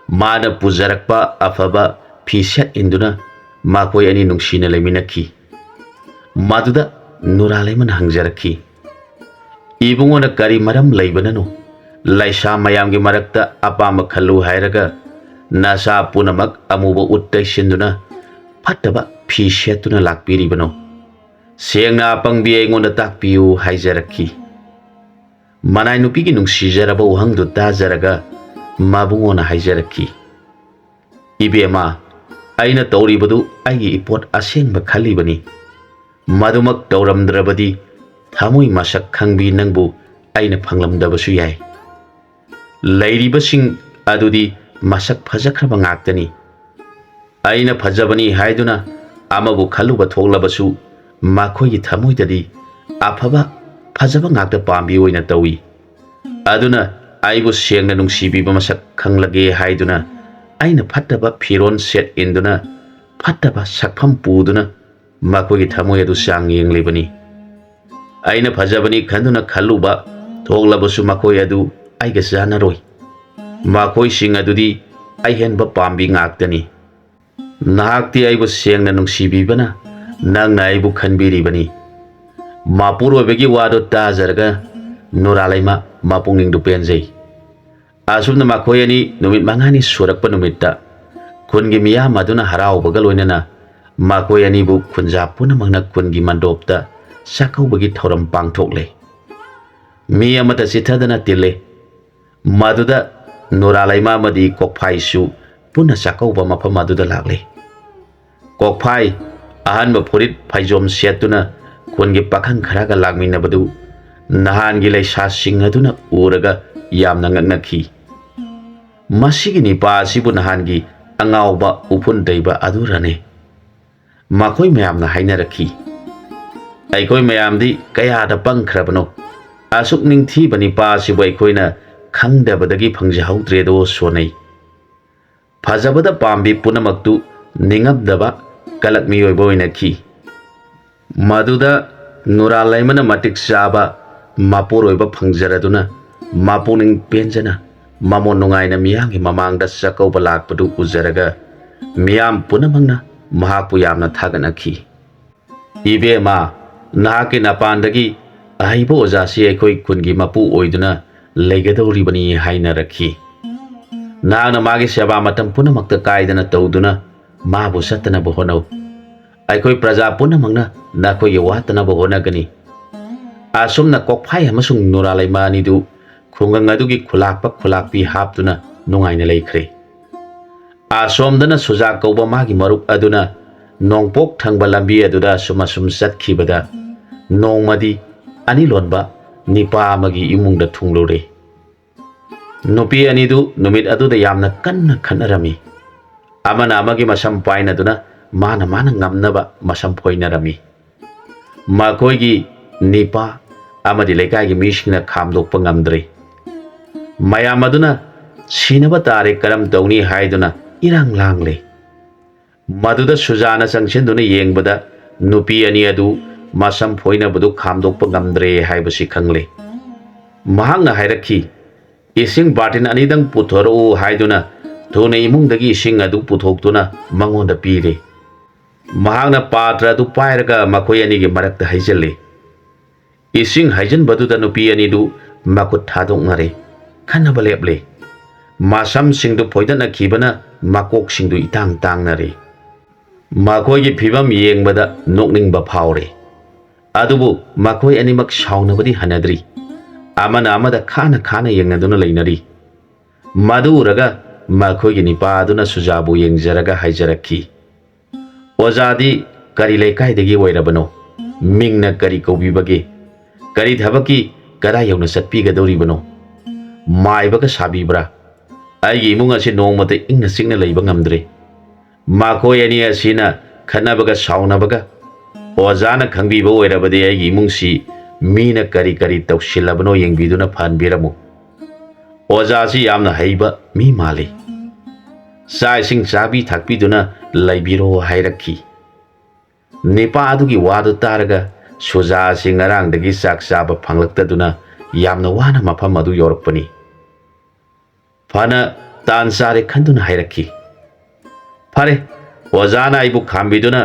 ꯃꯥꯅ ꯄꯨꯖꯔꯛꯄ ꯑꯐꯕ ꯐꯤꯁꯦꯠ ꯏꯟꯗꯨꯅ ꯃꯈꯣꯏ ꯑꯅꯤ ꯅꯨꯡꯁꯤꯅ ꯂꯩꯃꯤꯟꯅꯈꯤ꯫ ꯃꯗꯨꯗ ꯅꯨꯔꯥꯂꯩꯃꯅ ꯍꯪꯖꯔꯛꯈꯤ, "ꯏꯕꯨꯡꯉꯣꯅ ꯀꯔꯤ ꯃꯔꯝ ꯂꯩꯕꯅꯅꯣ ꯂꯩꯁꯥ ꯃꯌꯥꯝꯒꯤ ꯃꯔꯛꯇ ꯑꯄꯥꯝꯕ ꯈꯜꯂꯨ ꯍꯥꯏꯔꯒ ꯅꯁꯥ ꯄꯨꯝꯅꯃꯛ ꯑꯃꯨꯕ ꯎꯠ ꯇꯩꯁꯤꯟꯗꯨꯅ ꯐꯠꯇꯕ ꯐꯤ ꯁꯦꯠꯇꯨꯅ ꯂꯥꯛꯄꯤꯔꯤꯕꯅꯣ? ꯁꯦꯡꯅ ꯑꯄꯪꯕꯤ ꯑꯩꯉꯣꯟꯗ ꯇꯥꯛꯄꯤꯌꯨ" ꯍꯥꯏꯖꯔꯛꯈꯤ꯫ ꯃꯅꯥꯏ ꯅꯨꯄꯤꯒꯤ ꯅꯨꯡꯁꯤꯖꯔꯕ ꯋꯥꯍꯪꯗꯨ ꯇꯥꯖꯔꯒ ꯃꯕꯨꯡꯉꯣꯅ ꯍꯥꯏꯖꯔꯛꯈꯤ, "ꯏꯕꯦꯝꯃ, ꯑꯩꯅ ꯇꯧꯔꯤꯕꯗꯨ ꯑꯩꯒꯤ ꯏꯄꯣꯠ ꯑꯁꯦꯡꯕ ꯈꯜꯂꯤꯕꯅꯤ꯫ ꯃꯗꯨꯃꯛ ꯇꯧꯔꯝꯗ꯭ꯔꯕꯗꯤ ꯊꯃꯣꯏ ꯃꯁꯛ ꯈꯪꯕꯤ ꯅꯪꯕꯨ ꯑꯩꯅ ꯐꯪꯂꯝꯗꯕꯁꯨ ꯌꯥꯏ꯫ ꯂꯩꯔꯤꯕꯁꯤꯡ ꯑꯗꯨꯗꯤ ꯃꯁꯛ ꯐꯖꯈ꯭ꯔꯕ ꯉꯥꯛꯇꯅꯤ꯫ ꯑꯩꯅ ꯐꯖꯕꯅꯤ ꯍꯥꯏꯗꯨꯅ ꯑꯃꯕꯨ ꯈꯜꯂꯨꯕ ꯊꯣꯛꯂꯕꯁꯨ ꯃꯈꯣꯏꯒꯤ ꯊꯃꯣꯏꯗꯗꯤ ꯑꯐꯕ, ꯐꯖꯕ ꯉꯥꯛꯇ ꯄꯥꯝꯕꯤ ꯑꯣꯏꯅ ꯇꯧꯏ꯫ ꯑꯗꯨꯅ ꯑꯩꯕꯨ ꯁꯦꯡꯅ ꯅꯨꯡꯁꯤꯕꯤꯕ ꯃꯁꯛ ꯈꯪꯂꯒꯦ ꯍꯥꯏꯗꯨꯅ ꯑꯩꯅ ꯐꯠꯇꯕ ꯐꯤꯔꯣꯜ ꯁꯦꯠ ꯏꯟꯗꯨꯅ ꯐꯠꯇꯕ ꯁꯛꯐꯝ ꯄꯨꯗꯨꯅ ꯃꯈꯣꯏꯒꯤ ꯊꯃꯣꯏ ꯑꯗꯨ ꯆꯥꯡ ꯌꯦꯡꯂꯤꯕꯅꯤ꯫ ꯑꯩꯅ ꯐꯖꯕꯅꯤ ꯈꯟꯗꯨꯅ ꯈꯜꯂꯨꯕ ꯊꯣꯛꯂꯕꯁꯨ ꯃꯈꯣꯏ ꯑꯗꯨ ꯑꯩꯒ ꯆꯥꯟꯅꯔꯣꯏ꯫ ꯃꯈꯣꯏꯁꯤꯡ ꯑꯗꯨꯗꯤ ꯑꯍꯦꯟꯕ ꯄꯥꯝꯕꯤ ꯉꯥꯛꯇꯅꯤ꯫ ꯅꯍꯥꯛꯇꯤ ꯑꯩꯕꯨ ꯁꯦꯡꯅ ꯅꯨꯡꯁꯤꯕꯤꯕꯅ ꯅꯪꯅ ꯑꯩꯕꯨ ꯈꯟꯕꯤꯔꯤꯕꯅꯤ꯫" ꯃꯄꯨꯔꯣꯏꯕꯒꯤ ꯋꯥꯗꯨ ꯇꯥꯖꯔꯒ ꯅꯨꯔꯥꯂꯩꯃ ꯃꯄꯨꯛꯅꯤꯡꯗꯨ ꯄꯦꯟꯖꯩ꯫ ꯑꯁꯨꯝꯅ ꯃꯈꯣꯏ ꯑꯅꯤ ꯅꯨꯃꯤꯠ ꯃꯉꯥꯅꯤ ꯁꯨꯔꯛꯄ ꯅꯨꯃꯤꯠꯇ ꯈꯨꯟꯒꯤ ꯃꯤꯌꯥꯝ ꯑꯗꯨꯅ ꯍꯔꯥꯎꯕꯒ ꯂꯣꯏꯅꯅ ꯃꯈꯣꯏ ꯑꯅꯤꯕꯨ ꯈꯨꯟꯖꯥ ꯄꯨꯝꯅꯃꯛꯅ ꯈꯨꯟꯒꯤ ꯃꯟꯗꯣꯞꯇ ꯆꯥꯛꯀꯧꯕꯒꯤ ꯊꯧꯔꯝ ꯄꯥꯡꯊꯣꯛꯂꯦ꯫ ꯃꯤ ꯑꯃꯠꯇ ꯆꯤꯠꯊꯗꯅ ꯇꯤꯜꯂꯦ꯫ ꯃꯗꯨꯗ ꯅꯨꯔꯥꯂꯩꯃ ꯑꯃꯗꯤ ꯀꯣꯛꯐꯥꯏꯁꯨ ꯄꯨꯟꯅ ꯆꯥꯛꯀꯧꯕ ꯃꯐꯝ ꯑꯗꯨꯗ ꯂꯥꯛꯂꯦ꯫ ꯀꯣꯛꯐꯥꯏ ꯑꯍꯟꯕ ꯐꯨꯔꯤꯠ ꯐꯩꯖꯣꯝ ꯁꯦꯠꯇꯨꯅ ꯈꯨꯟꯒꯤ ꯄꯥꯈꯪ ꯈꯔꯒ ꯂꯥꯛꯃꯤꯟꯅꯕꯗꯨ ꯅꯍꯥꯟꯒꯤ ꯂꯩꯁꯥꯁꯤꯡ ꯑꯗꯨꯅ ꯎꯔꯒ ꯌꯥꯝꯅ ꯉꯛꯅꯈꯤ꯫ "ꯃꯁꯤꯒꯤ ꯅꯤꯄꯥ ꯑꯁꯤꯕꯨ ꯅꯍꯥꯟꯒꯤ ꯑꯉꯥꯎꯕ ꯎꯐꯨꯟ ꯇꯩꯕ ꯑꯗꯨꯔꯅꯦ?" ꯃꯈꯣꯏ ꯃꯌꯥꯝꯅ ꯍꯥꯏꯅꯔꯛꯈꯤ꯫ "ꯑꯩꯈꯣꯏ ꯃꯌꯥꯝꯗꯤ ꯀꯌꯥꯗ ꯄꯪꯈ꯭ꯔꯕꯅꯣ꯫ ꯑꯁꯨꯛ ꯅꯤꯡꯊꯤꯕ ꯅꯤꯄꯥ ꯑꯁꯤꯕꯨ ꯑꯩꯈꯣꯏꯅ ꯈꯪꯗꯕꯗꯒꯤ ꯐꯪꯖꯍꯧꯗ꯭ꯔꯦꯗꯣ" ꯁꯣꯟꯅꯩ꯫ ꯐꯖꯕꯗ ꯄꯥꯝꯕꯤ ꯄꯨꯝꯅꯃꯛꯇꯨ ꯅꯤꯡꯉꯝꯗꯕ ꯀꯂꯛ ꯃꯤꯑꯣꯏꯕ ꯑꯣꯏꯅꯈꯤ꯫ ꯃꯗꯨꯗ ꯅꯨꯔꯥꯂꯩꯃꯅ ꯃꯇꯤꯛ ꯆꯥꯕ ꯃꯄꯨꯔꯣꯏꯕ ꯐꯪꯖꯔꯗꯨꯅ ꯃꯄꯨꯛꯅꯤꯡ ꯄꯦꯟꯖꯅ ꯃꯃꯣꯟ ꯅꯨꯡꯉꯥꯏꯅ ꯃꯤꯌꯥꯝꯒꯤ ꯃꯃꯥꯡꯗ ꯆꯥꯛꯀꯧꯕ ꯂꯥꯛꯄꯗꯨ ꯎꯖꯔꯒ ꯃꯤꯌꯥꯝ ꯄꯨꯝꯅꯃꯛꯅ ꯃꯍꯥꯛꯄꯨ ꯌꯥꯝꯅ ꯊꯥꯒꯠꯅꯈꯤ꯫ "ꯏꯕꯦꯝꯃ, ꯅꯍꯥꯛꯀꯤ ꯅꯄꯥꯟꯗꯒꯤ ꯑꯍꯩꯕ ꯑꯣꯖꯥꯁꯤ ꯑꯩꯈꯣꯏ ꯈꯨꯟꯒꯤ ꯃꯄꯨ ꯑꯣꯏꯗꯨꯅ ꯂꯩꯒꯗꯧꯔꯤꯕꯅꯤ" ꯍꯥꯏꯅꯔꯛꯈꯤ꯫ "ꯅꯍꯥꯛꯅ ꯃꯥꯒꯤ ꯁꯦꯕꯥ ꯃꯇꯝ ꯄꯨꯝꯅꯃꯛꯇ ꯀꯥꯏꯗꯅ ꯇꯧꯗꯨꯅ ꯃꯥꯕꯨ ꯆꯠꯇꯅꯕ ꯍꯣꯠꯅꯧ꯫ ꯑꯩꯈꯣꯏ ꯄ꯭ꯔꯖꯥ ꯄꯨꯝꯅꯃꯛꯅ ꯅꯈꯣꯏꯒꯤ ꯋꯥꯠꯇꯅꯕ ꯍꯣꯠꯅꯒꯅꯤ"꯫ ꯑꯁꯨꯝꯅ ꯀꯣꯛꯐꯥꯏ ꯑꯃꯁꯨꯡ ꯅꯨꯔꯥꯂꯩꯃ ꯑꯅꯤꯗꯨ ꯈꯨꯡꯒꯪ ꯑꯗꯨꯒꯤ ꯈꯨꯂꯥꯛꯄ ꯈꯨꯂꯥꯛꯄꯤ ꯍꯥꯞꯇꯨꯅ ꯅꯨꯡꯉꯥꯏꯅ ꯂꯩꯈ꯭ꯔꯦ꯫ ꯑꯁꯣꯝꯗꯅ ꯁꯨꯖꯥ ꯀꯧꯕ ꯃꯥꯒꯤ ꯃꯔꯨꯞ ꯑꯗꯨꯅ ꯅꯣꯡꯄꯣꯛ ꯊꯪꯕ ꯂꯝꯕꯤ ꯑꯗꯨꯗ ꯑꯁꯨꯝ ꯑꯁꯨꯝ ꯆꯠꯈꯤꯕꯗ ꯅꯣꯡꯃꯗꯤ ꯑꯅꯤ ꯂꯣꯟꯕ ꯅꯤꯄꯥ ꯑꯃꯒꯤ ꯏꯃꯨꯡꯗ ꯊꯨꯡꯂꯨꯔꯦ꯫ ꯅꯨꯄꯤ ꯑꯅꯤꯗꯨ ꯅꯨꯃꯤꯠ ꯑꯗꯨꯗ ꯌꯥꯝꯅ ꯀꯟꯅ ꯈꯠꯅꯔꯝꯃꯤ꯫ ꯑꯃꯅ ꯑꯃꯒꯤ ꯃꯁꯝ ꯄꯥꯏꯅꯗꯨꯅ ꯃꯥꯅ ꯃꯥꯅ ꯉꯝꯅꯕ ꯃꯁꯝ ꯐꯣꯏꯅꯔꯝꯃꯤ꯫ ꯃꯈꯣꯏꯒꯤ ꯅꯤꯄꯥ ꯑꯃꯗꯤ ꯂꯩꯀꯥꯏꯒꯤ ꯃꯤꯁꯤꯡꯅ ꯈꯥꯝꯗꯣꯛꯄ ꯉꯝꯗ꯭ꯔꯦ꯫ ꯃꯌꯥꯝ ꯑꯗꯨꯅ "ꯁꯤꯅꯕ ꯇꯥꯔꯦ, ꯀꯔꯝ ꯇꯧꯅꯤ?" ꯍꯥꯏꯗꯨꯅ ꯏꯔꯥꯡ ꯂꯥꯡꯂꯦ꯫ ꯃꯗꯨꯗ ꯁꯨꯖꯥꯅ ꯆꯪꯁꯤꯟꯗꯨꯅ ꯌꯦꯡꯕꯗ ꯅꯨꯄꯤ ꯑꯅꯤ ꯑꯗꯨ ꯃꯁꯝ ꯐꯣꯏꯅꯕꯗꯨ ꯈꯥꯝꯗꯣꯛꯄ ꯉꯝꯗ꯭ꯔꯦ ꯍꯥꯏꯕꯁꯤ ꯈꯪꯂꯦ꯫ ꯃꯍꯥꯛꯅ ꯍꯥꯏꯔꯛꯈꯤ, "ꯏꯁꯤꯡ ꯕꯥꯔꯇꯤꯟ ꯑꯅꯤꯗꯪ ꯄꯨꯊꯣꯔꯛꯎ" ꯍꯥꯏꯗꯨꯅ ꯊꯨꯅ ꯏꯃꯨꯡꯗꯒꯤ ꯏꯁꯤꯡ ꯑꯗꯨ ꯄꯨꯊꯣꯛꯇꯨꯅ ꯃꯉꯣꯟꯗ ꯄꯤꯔꯦ꯫ ꯃꯍꯥꯛꯅ ꯄꯥꯇ꯭ꯔ ꯑꯗꯨ ꯄꯥꯏꯔꯒ ꯃꯈꯣꯏ ꯑꯅꯤꯒꯤ ꯃꯔꯛꯇ ꯍꯩꯖꯤꯜꯂꯤ꯫ ꯏꯁꯤꯡ ꯍꯩꯖꯤꯟꯕꯗꯨꯗ ꯅꯨꯄꯤ ꯑꯅꯤꯗꯨ ꯃꯈꯨꯠ ꯊꯥꯗꯣꯛꯅꯔꯦ, ꯈꯟꯅꯕ ꯂꯦꯞꯂꯦ꯫ ꯃꯁꯝꯁꯤꯡꯗꯨ ꯐꯣꯏꯗꯠꯅꯈꯤꯕꯅ ꯃꯀꯣꯛꯁꯤꯡꯗꯨ ꯏꯇꯥꯡ ꯇꯥꯡꯅꯔꯦ꯫ ꯃꯈꯣꯏꯒꯤ ꯐꯤꯚꯝ ꯌꯦꯡꯕꯗ ꯅꯣꯛꯅꯤꯡꯕ ꯐꯥꯎꯔꯦ꯫ ꯑꯗꯨꯕꯨ ꯃꯈꯣꯏ ꯑꯅꯤꯃꯛ ꯁꯥꯎꯅꯕꯗꯤ ꯍꯟꯅꯗ꯭ꯔꯤ꯫ ꯑꯃꯅ ꯑꯃꯗ ꯈꯥꯅ ꯈꯥꯅ ꯌꯦꯡꯅꯗꯨꯅ ꯂꯩꯅꯔꯤ꯫ ꯃꯗꯨ ꯎꯔꯒ ꯃꯈꯣꯏꯒꯤ ꯅꯤꯄꯥ ꯑꯗꯨꯅ ꯁꯨꯖꯥꯕꯨ ꯌꯦꯡꯖꯔꯒ ꯍꯥꯏꯖꯔꯛꯈꯤ, "ꯑꯣꯖꯥꯗꯤ ꯀꯔꯤ ꯂꯩꯀꯥꯏꯗꯒꯤ ꯑꯣꯏꯔꯕꯅꯣ? ꯃꯤꯡꯅ ꯀꯔꯤ ꯀꯧꯕꯤꯕꯒꯦ? ꯀꯔꯤ ꯊꯕꯛꯀꯤ ꯀꯗꯥꯏ ꯌꯧꯅ ꯆꯠꯄꯤꯒꯗꯧꯔꯤꯕꯅꯣ? ꯃꯥꯏꯕꯒ ꯁꯥꯕꯤꯕ꯭ꯔꯥ? ꯑꯩꯒꯤ ꯏꯃꯨꯡ ꯑꯁꯤ ꯅꯣꯡꯃꯇ ꯏꯪꯅ ꯆꯤꯛꯅ ꯂꯩꯕ ꯉꯝꯗ꯭ꯔꯦ꯫ ꯃꯈꯣꯏ ꯑꯅꯤ ꯑꯁꯤꯅ ꯈꯠꯅꯕꯒ ꯁꯥꯎꯅꯕꯒ ꯑꯣꯖꯥꯅ ꯈꯪꯕꯤꯕ ꯑꯣꯏꯔꯕꯗꯤ ꯑꯩꯒꯤ ꯏꯃꯨꯡꯁꯤ ꯃꯤꯅ ꯀꯔꯤ ꯀꯔꯤ ꯇꯧꯁꯤꯜꯂꯕꯅꯣ ꯌꯦꯡꯕꯤꯗꯨꯅ ꯐꯍꯟꯕꯤꯔꯝꯃꯨ꯫ ꯑꯣꯖꯥꯁꯤ ꯌꯥꯝꯅ ꯍꯩꯕ ꯃꯤ ꯃꯥꯜꯂꯤ꯫ ꯆꯥꯛ ꯏꯁꯤꯡ ꯆꯥꯕꯤ ꯊꯛꯄꯤꯗꯨꯅ ꯂꯩꯕꯤꯔꯣ" ꯍꯥꯏꯔꯛꯈꯤ꯫ ꯅꯤꯄꯥ ꯑꯗꯨꯒꯤ ꯋꯥꯗꯨ ꯇꯥꯔꯒ ꯁꯨꯖꯥ ꯑꯁꯤ ꯉꯔꯥꯡꯗꯒꯤ ꯆꯥꯛ ꯆꯥꯕ ꯐꯪꯂꯛꯇꯗꯨꯅ ꯌꯥꯝꯅ ꯋꯥꯅ ꯃꯐꯝ ꯑꯗꯨ ꯌꯧꯔꯛꯄꯅꯤ꯫ ꯐꯅ ꯇꯥꯟ ꯆꯥꯔꯦ ꯈꯟꯗꯨꯅ ꯍꯥꯏꯔꯛꯈꯤ꯫ "ꯐꯔꯦ, ꯑꯣꯖꯥꯅ ꯑꯩꯕꯨ ꯈꯥꯝꯕꯤꯗꯨꯅ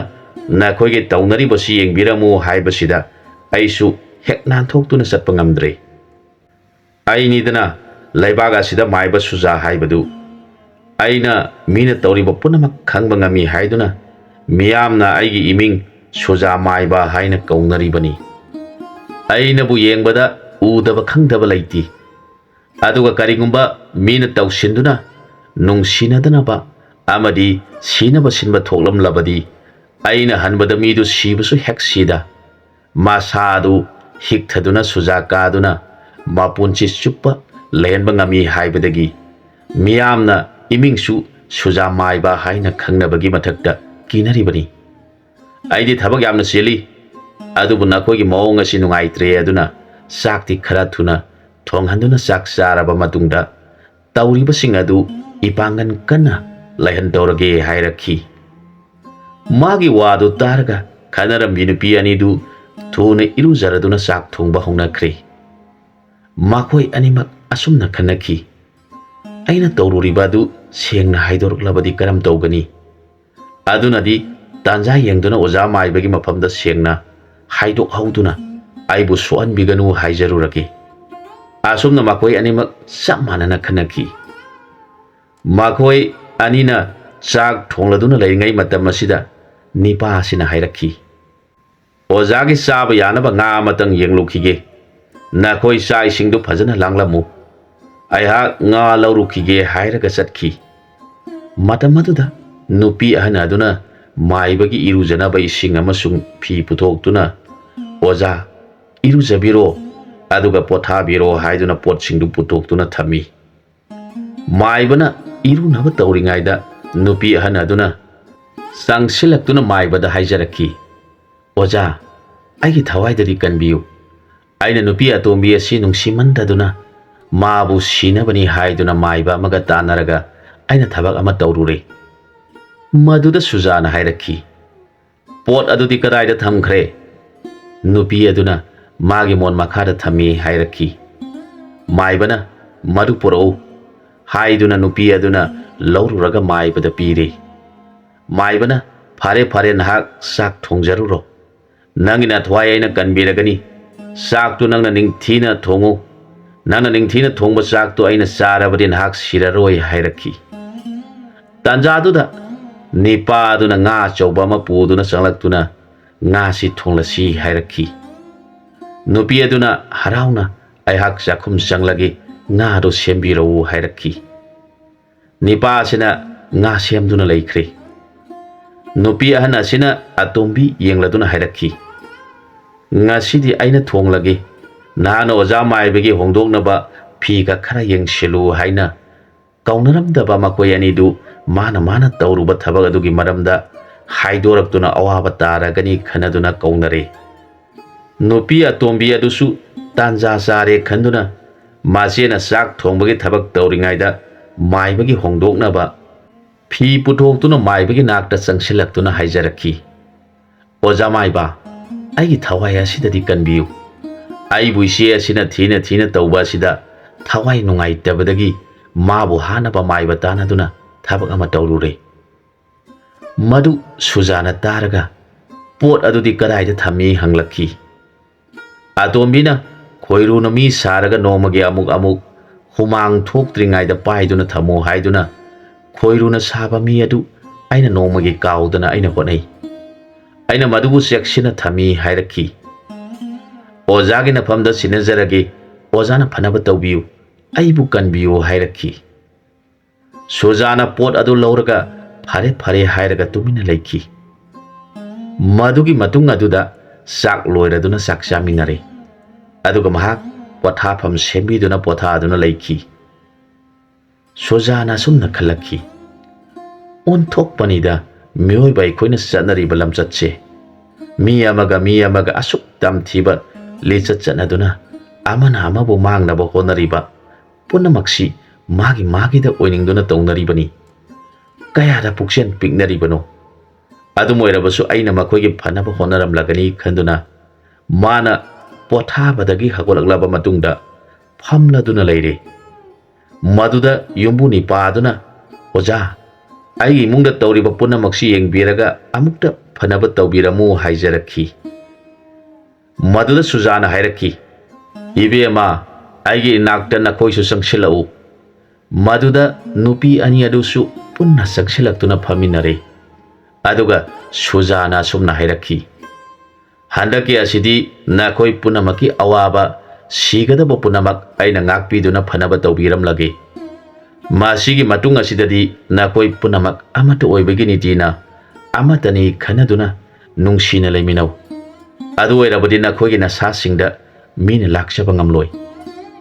ꯅꯈꯣꯏꯒꯤ ꯇꯧꯅꯔꯤꯕꯁꯤ ꯌꯦꯡꯕꯤꯔꯝꯃꯨ" ꯍꯥꯏꯕꯁꯤꯗ ꯑꯩꯁꯨ ꯍꯦꯛ ꯅꯥꯟꯊꯣꯛꯇꯨꯅ ꯆꯠꯄ ꯉꯝꯗ꯭ꯔꯦ꯫ ꯑꯩꯅꯤꯗꯅ ꯂꯩꯕꯥꯛ ꯑꯁꯤꯗ ꯃꯥꯏꯕ ꯁꯨꯖꯥ ꯍꯥꯏꯕꯗꯨ꯫ ꯑꯩꯅ ꯃꯤꯅ ꯇꯧꯔꯤꯕ ꯄꯨꯝꯅꯃꯛ ꯈꯪꯕ ꯉꯝꯃꯤ ꯍꯥꯏꯗꯨꯅ ꯃꯤꯌꯥꯝꯅ ꯑꯩꯒꯤ ꯏꯃꯤꯡ ꯁꯨꯖꯥ ꯃꯥꯏꯕ ꯍꯥꯏꯅ ꯀꯧꯅꯔꯤꯕꯅꯤ꯫ ꯑꯩꯅꯕꯨ ꯌꯦꯡꯕꯗ ꯎꯗꯕ ꯈꯪꯗꯕ ꯂꯩꯇꯦ꯫ ꯑꯗꯨꯒ ꯀꯔꯤꯒꯨꯝꯕ ꯃꯤꯅ ꯇꯧꯁꯤꯟꯗꯨꯅ ꯅꯨꯡꯁꯤꯅꯗꯅꯕ ꯑꯃꯗꯤ ꯁꯤꯅꯕ ꯁꯤꯟꯕ ꯊꯣꯛꯂꯝꯂꯕꯗꯤ, ꯑꯩꯅ ꯍꯟꯕꯗ ꯃꯤꯗꯨ ꯁꯤꯕꯁꯨ ꯍꯦꯛ ꯁꯤꯗ, ꯃꯁꯥ ꯑꯗꯨ ꯍꯤꯛꯊꯗꯨꯅ ꯁꯨꯖꯥ ꯀꯥꯗꯨꯅ ꯃꯄꯨꯟꯁꯤ ꯆꯨꯞꯄ ꯂꯩꯍꯟꯕ ꯉꯝꯃꯤ ꯍꯥꯏꯕꯗꯒꯤ ꯃꯤꯌꯥꯝꯅ ꯏꯃꯤꯡꯁꯨ ꯁꯨꯖꯥ ꯃꯥꯏꯕ ꯍꯥꯏꯅ ꯈꯪꯅꯕꯒꯤ ꯃꯊꯛꯇ ꯀꯤꯅꯔꯤꯕꯅꯤ꯫ ꯑꯩꯗꯤ ꯊꯕꯛ ꯌꯥꯝꯅ ꯆꯤꯜꯂꯤ, ꯑꯗꯨꯕꯨ ꯅꯈꯣꯏꯒꯤ ꯃꯑꯣꯡ ꯑꯁꯤ ꯅꯨꯡꯉꯥꯏꯇ꯭ꯔꯦ, ꯑꯗꯨꯅ ꯆꯥꯛꯇꯤ ꯈꯔ ꯊꯨꯅ ꯊꯣꯡꯍꯟꯗꯨꯅ ꯆꯥꯛ ꯆꯥꯔꯕ ꯃꯇꯨꯡꯗ ꯇꯧꯔꯤꯕꯁꯤꯡ ꯑꯗꯨ ꯏꯄꯥꯡꯒꯜ ꯀꯟꯅ ꯂꯩꯍꯟꯗꯧꯔꯒꯦ ꯍꯥꯏꯔꯛꯈꯤ꯫ ꯃꯥꯒꯤ ꯋꯥꯗꯨ ꯇꯥꯔꯒ ꯈꯠꯅꯔꯝꯕꯤ ꯅꯨꯄꯤ ꯑꯅꯤꯗꯨ ꯊꯨꯅ ꯏꯔꯨꯖꯔꯗꯨꯅ ꯆꯥꯛ ꯊꯣꯡꯕ ꯍꯧꯅꯈ꯭ꯔꯦ꯫ ꯃꯈꯣꯏ ꯑꯅꯤꯃꯛ ꯑꯁꯨꯝꯅ ꯈꯟꯅꯈꯤ, "ꯑꯩꯅ ꯇꯧꯔꯨꯔꯤꯕ ꯑꯗꯨ ꯁꯦꯡꯅ ꯍꯥꯏꯗꯣꯔꯛꯂꯕꯗꯤ ꯀꯔꯝ ꯇꯧꯒꯅꯤ? ꯑꯗꯨꯅꯗꯤ ꯇꯥꯟꯖꯥ ꯌꯦꯡꯗꯨꯅ ꯑꯣꯖꯥ ꯃꯥꯏꯕꯒꯤ ꯃꯐꯝꯗ ꯁꯦꯡꯅ ꯍꯥꯏꯗꯣꯛꯍꯧꯗꯨꯅ ꯑꯩꯕꯨ ꯁꯣꯛꯍꯟꯕꯤꯒꯅꯨ ꯍꯥꯏꯖꯔꯨꯔꯒꯦ"꯫ ꯑꯁꯨꯝꯅ ꯃꯈꯣꯏ ꯑꯅꯤꯃꯛ ꯆꯞ ꯃꯥꯟꯅꯅ ꯈꯟꯅꯈꯤ꯫ ꯃꯈꯣꯏ ꯑꯅꯤꯅ ꯆꯥꯛ ꯊꯣꯡꯂꯗꯨꯅ ꯂꯩꯔꯤꯉꯩ ꯃꯇꯝ ꯑꯁꯤꯗ ꯅꯤꯄꯥ ꯑꯁꯤꯅ ꯍꯥꯏꯔꯛꯈꯤ, "ꯑꯣꯖꯥꯒꯤ ꯆꯥꯕ ꯌꯥꯅꯕ ꯉꯥ ꯑꯃꯇꯪ ꯌꯦꯡꯂꯨꯈꯤꯒꯦ꯫ ꯅꯈꯣꯏ ꯆꯥꯛ ꯏꯁꯤꯡꯗꯨ ꯐꯖꯅ ꯂꯥꯡꯂꯝꯃꯨ꯫ ꯑꯩꯍꯥꯛ ꯉꯥ ꯂꯧꯔꯨꯈꯤꯒꯦ" ꯍꯥꯏꯔꯒ ꯆꯠꯈꯤ꯫ ꯃꯇꯝ ꯑꯗꯨꯗ ꯅꯨꯄꯤ ꯑꯍꯟ ꯑꯗꯨꯅ ꯃꯥꯏꯕꯒꯤ ꯏꯔꯨꯖꯅꯕ ꯏꯁꯤꯡ ꯑꯃꯁꯨꯡ ꯐꯤ ꯄꯨꯊꯣꯛꯇꯨꯅ, "ꯑꯣꯖꯥ, ꯏꯔꯨꯖꯕꯤꯔꯣ, ꯑꯗꯨꯒ ꯄꯣꯊꯥꯕꯤꯔꯣ" ꯍꯥꯏꯗꯨꯅ ꯄꯣꯠꯁꯤꯡꯗꯨ ꯄꯨꯊꯣꯛꯇꯨꯅ ꯊꯝꯃꯤ꯫ ꯃꯥꯏꯕꯅ ꯏꯔꯨꯅꯕ ꯇꯧꯔꯤꯉꯩꯗ ꯅꯨꯄꯤ ꯑꯍꯟ ꯑꯗꯨꯅ ꯆꯪꯁꯤꯜꯂꯛꯇꯨꯅ ꯃꯥꯏꯕꯗ ꯍꯥꯏꯖꯔꯛꯈꯤ, "ꯑꯣꯖꯥ, ꯑꯩꯒꯤ ꯊꯋꯥꯏꯗꯗꯤ ꯀꯟꯕꯤꯌꯨ꯫ ꯑꯩꯅ ꯅꯨꯄꯤ ꯑꯇꯣꯝꯕꯤ ꯑꯁꯤ ꯅꯨꯡꯁꯤꯃꯟꯗꯗꯨꯅ ꯃꯥꯕꯨ ꯁꯤꯅꯕꯅꯤ ꯍꯥꯏꯗꯨꯅ ꯃꯥꯏꯕ ꯑꯃꯒ ꯇꯥꯟꯅꯔꯒ ꯑꯩꯅ ꯊꯕꯛ ꯑꯃ ꯇꯧꯔꯨꯔꯦ"꯫ ꯃꯗꯨꯗ ꯁꯨꯖꯥꯅ ꯍꯥꯏꯔꯛꯈꯤ, "ꯄꯣꯠ ꯑꯗꯨꯗꯤ ꯀꯗꯥꯏꯗ ꯊꯝꯈ꯭ꯔꯦ?" ꯅꯨꯄꯤ ꯑꯗꯨꯅ, ꯃꯥꯒꯤ ꯃꯣꯟ ꯃꯈꯥꯗ ꯊꯝꯃꯤ ꯍꯥꯏꯔꯛꯈꯤ꯫ ꯃꯥꯏꯕꯅ, "ꯃꯗꯨ ꯄꯨꯔꯛꯎ" ꯍꯥꯏꯗꯨꯅ ꯅꯨꯄꯤ ꯑꯗꯨꯅ ꯂꯧꯔꯨꯔꯒ ꯃꯥꯏꯕꯗ ꯄꯤꯔꯦ꯫ ꯃꯥꯏꯕꯅ, "ꯐꯔꯦ, ꯐꯔꯦ, ꯅꯍꯥꯛ ꯆꯥꯛ ꯊꯣꯡꯖꯔꯨꯔꯣ꯫ ꯅꯪꯒꯤ ꯅꯊ꯭ꯋꯥꯏ ꯑꯩꯅ ꯀꯟꯕꯤꯔꯒꯅꯤ꯫ ꯆꯥꯛꯇꯨ ꯅꯪꯅ ꯅꯤꯡꯊꯤꯅ ꯊꯣꯡꯉꯨ꯫ ꯅꯪꯅ ꯅꯤꯡꯊꯤꯅ ꯊꯣꯡꯕ ꯆꯥꯛꯇꯨ ꯑꯩꯅ ꯆꯥꯔꯕꯗꯤ ꯅꯍꯥꯛ ꯁꯤꯔꯔꯣꯏ" ꯍꯥꯏꯔꯛꯈꯤ꯫ ꯇꯥꯟꯖꯥꯗꯨꯗ ꯅꯤꯄꯥ ꯑꯗꯨꯅ ꯉꯥ ꯑꯆꯧꯕ ꯑꯃ ꯄꯨꯗꯨꯅ ꯆꯪꯂꯛꯇꯨꯅ, "ꯉꯥꯁꯤ ꯊꯣꯡꯂꯁꯤ" ꯍꯥꯏꯔꯛꯈꯤ꯫ ꯅꯨꯄꯤ ꯑꯗꯨꯅ ꯍꯔꯥꯎꯅ, "ꯑꯩꯍꯥꯛ ꯆꯥꯛꯈꯨꯝ ꯆꯪꯂꯒꯦ, ꯉꯥꯗꯨ ꯁꯦꯝꯕꯤꯔꯛꯎ" ꯍꯥꯏꯔꯛꯈꯤ꯫ ꯅꯤꯄꯥ ꯑꯁꯤꯅ ꯉꯥ ꯁꯦꯝꯗꯨꯅ ꯂꯩꯈ꯭ꯔꯦ꯫ ꯅꯨꯄꯤ ꯑꯍꯟ ꯑꯁꯤꯅ ꯑꯇꯣꯝꯕꯤ ꯌꯦꯡꯂꯗꯨꯅ ꯍꯥꯏꯔꯛꯈꯤ, "ꯉꯁꯤꯗꯤ ꯑꯩꯅ ꯊꯣꯡꯂꯒꯦ꯫ ꯅꯍꯥꯛꯅ ꯑꯣꯖꯥ ꯃꯥꯏꯕꯒꯤ ꯍꯣꯡꯗꯣꯛꯅꯕ ꯐꯤꯒ ꯈꯔ ꯌꯦꯡꯁꯤꯜꯂꯨ" ꯍꯥꯏꯅ ꯀꯧꯅꯔꯝꯗꯕ ꯃꯈꯣꯏ ꯑꯅꯤꯗꯨ ꯃꯥꯅ ꯃꯥꯅ ꯇꯧꯔꯨꯕ ꯊꯕꯛ ꯑꯗꯨꯒꯤ ꯃꯔꯝꯗ ꯍꯥꯏꯗꯣꯔꯛꯇꯨꯅ ꯑꯋꯥꯕ ꯇꯥꯔꯒꯅꯤ ꯈꯟꯅꯗꯨꯅ ꯀꯧꯅꯔꯦ꯫ ꯅꯨꯄꯤ ꯑꯇꯣꯝꯕꯤ ꯑꯗꯨꯁꯨ ꯇꯥꯟꯖꯥ ꯆꯥꯔꯦ ꯈꯟꯗꯨꯅ ꯃꯆꯦꯅ ꯆꯥꯛ ꯊꯣꯡꯕꯒꯤ ꯊꯕꯛ ꯇꯧꯔꯤꯉꯩꯗ ꯃꯥꯏꯕꯒꯤ ꯍꯣꯡꯗꯣꯛꯅꯕ ꯐꯤ ꯄꯨꯊꯣꯛꯇꯨꯅ ꯃꯥꯏꯕꯒꯤ ꯅꯥꯛꯇ ꯆꯪꯁꯤꯜꯂꯛꯇꯨꯅ ꯍꯥꯏꯖꯔꯛꯈꯤ, "ꯑꯣꯖꯥ ꯃꯥꯏꯕ, ꯑꯩꯒꯤ ꯊꯋꯥꯏ ꯑꯁꯤꯗꯗꯤ ꯀꯟꯕꯤꯌꯨ꯫ ꯑꯩꯕꯨ ꯏꯆꯦ ꯑꯁꯤꯅ ꯊꯤꯅ ꯊꯤꯅ ꯇꯧꯕ ꯑꯁꯤꯗ ꯊꯋꯥꯏ ꯅꯨꯡꯉꯥꯏꯇꯕꯗꯒꯤ ꯃꯥꯕꯨ ꯍꯥꯠꯅꯕ ꯃꯥꯏꯕ ꯇꯥꯟꯅꯗꯨꯅ ꯊꯕꯛ ꯑꯃ ꯇꯧꯔꯨꯔꯦ"꯫ ꯃꯗꯨ ꯁꯨꯖꯥꯅ ꯇꯥꯔꯒ, "ꯄꯣꯠ ꯑꯗꯨꯗꯤ ꯀꯗꯥꯏꯗ ꯊꯝꯃꯤ?" ꯍꯪꯂꯛꯈꯤ꯫ ꯑꯇꯣꯝꯕꯤꯅ, "ꯈꯣꯏꯔꯨꯅ ꯃꯤ ꯁꯥꯔꯒ ꯅꯣꯡꯃꯒꯤ ꯑꯃꯨꯛ ꯑꯃꯨꯛ ꯍꯨꯃꯥꯡ ꯊꯣꯛꯇ꯭ꯔꯤꯉꯩꯗ ꯄꯥꯏꯗꯨꯅ ꯊꯝꯃꯨ" ꯍꯥꯏꯗꯨꯅ ꯈꯣꯏꯔꯨꯅ ꯁꯥꯕ ꯃꯤ ꯑꯗꯨ ꯑꯩꯅ ꯅꯣꯡꯃꯒꯤ ꯀꯥꯎꯗꯅ ꯑꯩꯅ ꯍꯣꯠꯅꯩ꯫ ꯑꯩꯅ ꯃꯗꯨꯕꯨ ꯆꯦꯛꯁꯤꯟꯅ ꯊꯝꯃꯤ ꯍꯥꯏꯔꯛꯈꯤ꯫ "ꯑꯣꯖꯥꯒꯤ ꯅꯐꯝꯗ ꯁꯤꯟꯅꯖꯔꯒꯦ, ꯑꯣꯖꯥꯅ ꯐꯅꯕ ꯇꯧꯕꯤꯌꯨ, ꯑꯩꯕꯨ ꯀꯟꯕꯤꯌꯨ" ꯍꯥꯏꯔꯛꯈꯤ꯫ ꯁꯨꯖꯥꯅ ꯄꯣꯠ ꯑꯗꯨ ꯂꯧꯔꯒ "ꯐꯔꯦ, ꯐꯔꯦ" ꯍꯥꯏꯔꯒ ꯇꯨꯃꯤꯟꯅ ꯂꯩꯈꯤ꯫ ꯃꯗꯨꯒꯤ ꯃꯇꯨꯡ ꯑꯗꯨꯗ ꯆꯥꯛ ꯂꯣꯏꯔꯗꯨꯅ ꯆꯥꯛ ꯆꯥꯃꯤꯟꯅꯔꯦ꯫ ꯑꯗꯨꯒ ꯃꯍꯥꯛ ꯄꯣꯊꯥꯐꯝ ꯁꯦꯝꯕꯤꯗꯨꯅ ꯄꯣꯊꯥꯗꯨꯅ ꯂꯩꯈꯤ꯫ ꯁꯨꯖꯥꯅ ꯑꯁꯨꯝꯅ ꯈꯜꯂꯛꯈꯤ, "ꯑꯣꯟꯊꯣꯛꯄꯅꯤꯗ ꯃꯤꯑꯣꯏꯕ ꯑꯩꯈꯣꯏꯅ ꯆꯠꯅꯔꯤꯕ ꯂꯝꯆꯠꯁꯦ꯫ ꯃꯤ ꯑꯃꯒ ꯃꯤ ꯑꯃꯒ ꯑꯁꯨꯛ ꯇꯝꯊꯤꯕ ꯂꯤꯆꯠ ꯆꯠꯅꯗꯨꯅ ꯑꯃꯅ ꯑꯃꯕꯨ ꯃꯥꯡꯅꯕ ꯍꯣꯠꯅꯔꯤꯕ ꯄꯨꯝꯅꯃꯛꯁꯤ ꯃꯥꯒꯤ ꯃꯥꯒꯤꯗ ꯑꯣꯏꯅꯤꯡꯗꯨꯅ ꯇꯧꯅꯔꯤꯕꯅꯤ꯫ ꯀꯌꯥꯗ ꯄꯨꯛꯆꯦꯜ ꯄꯤꯛꯅꯔꯤꯕꯅꯣ! ꯑꯗꯨꯝ ꯑꯣꯏꯔꯕꯁꯨ ꯑꯩꯅ ꯃꯈꯣꯏꯒꯤ ꯐꯅꯕ ꯍꯣꯠꯅꯔꯝꯂꯒꯅꯤ" ꯈꯟꯗꯨꯅ ꯃꯥꯅ ꯄꯣꯊꯥꯕꯗꯒꯤ ꯍꯧꯒꯠꯂꯛꯂꯕ ꯃꯇꯨꯡꯗ ꯐꯝꯂꯗꯨꯅ ꯂꯩꯔꯦ꯫ ꯃꯗꯨꯗ ꯌꯨꯝꯕꯨ ꯅꯤꯄꯥꯗꯨꯅ, "ꯑꯣꯖꯥ, ꯑꯩꯒꯤ ꯏꯃꯨꯡꯗ ꯇꯧꯔꯤꯕ ꯄꯨꯝꯅꯃꯛꯁꯤ ꯌꯦꯡꯕꯤꯔꯒ ꯑꯃꯨꯛꯇ ꯐꯅꯕ ꯇꯧꯕꯤꯔꯝꯃꯨ" ꯍꯥꯏꯖꯔꯛꯈꯤ꯫ ꯃꯗꯨꯗ ꯁꯨꯖꯥꯅ ꯍꯥꯏꯔꯛꯈꯤ, "ꯏꯕꯦꯝꯃ, ꯑꯩꯒꯤ ꯏꯅꯥꯛꯇ ꯅꯈꯣꯏꯁꯨ ꯆꯪꯁꯤꯜꯂꯛꯎ꯫ ꯃꯗꯨꯗ ꯅꯨꯄꯤ ꯑꯅꯤ ꯑꯗꯨꯁꯨ ꯄꯨꯟꯅ ꯆꯪꯁꯤꯜꯂꯛꯇꯨꯅ ꯐꯝꯃꯤꯟꯅꯔꯦ꯫ ꯑꯗꯨꯒ ꯁꯨꯖꯥꯅ ꯑꯁꯨꯝꯅ ꯍꯥꯏꯔꯛꯈꯤ, "ꯍꯟꯗꯛꯀꯤ ꯑꯁꯤꯗꯤ ꯅꯈꯣꯏ ꯄꯨꯝꯅꯃꯛꯀꯤ ꯑꯋꯥꯕ, ꯁꯤꯒꯗꯕ ꯄꯨꯝꯅꯃꯛ ꯑꯩꯅ ꯉꯥꯛꯄꯤꯗꯨꯅ ꯐꯅꯕ ꯇꯧꯕꯤꯔꯝꯂꯒꯦ꯫ ꯃꯁꯤꯒꯤ ꯃꯇꯨꯡ ꯑꯁꯤꯗꯗꯤ ꯅꯈꯣꯏ ꯄꯨꯝꯅꯃꯛ ꯑꯃꯠꯇ ꯑꯣꯏꯕꯒꯤ ꯅꯤꯡꯊꯤꯅ ꯑꯃꯠꯇꯅꯤ ꯈꯟꯅꯗꯨꯅ ꯅꯨꯡꯁꯤꯅ ꯂꯩꯃꯤꯟꯅꯧ꯫ ꯑꯗꯨ ꯑꯣꯏꯔꯕꯗꯤ ꯅꯈꯣꯏꯒꯤ ꯅꯁꯥꯁꯤꯡꯗ ꯃꯤꯅ ꯂꯥꯛꯆꯕ ꯉꯝꯂꯣꯏ꯫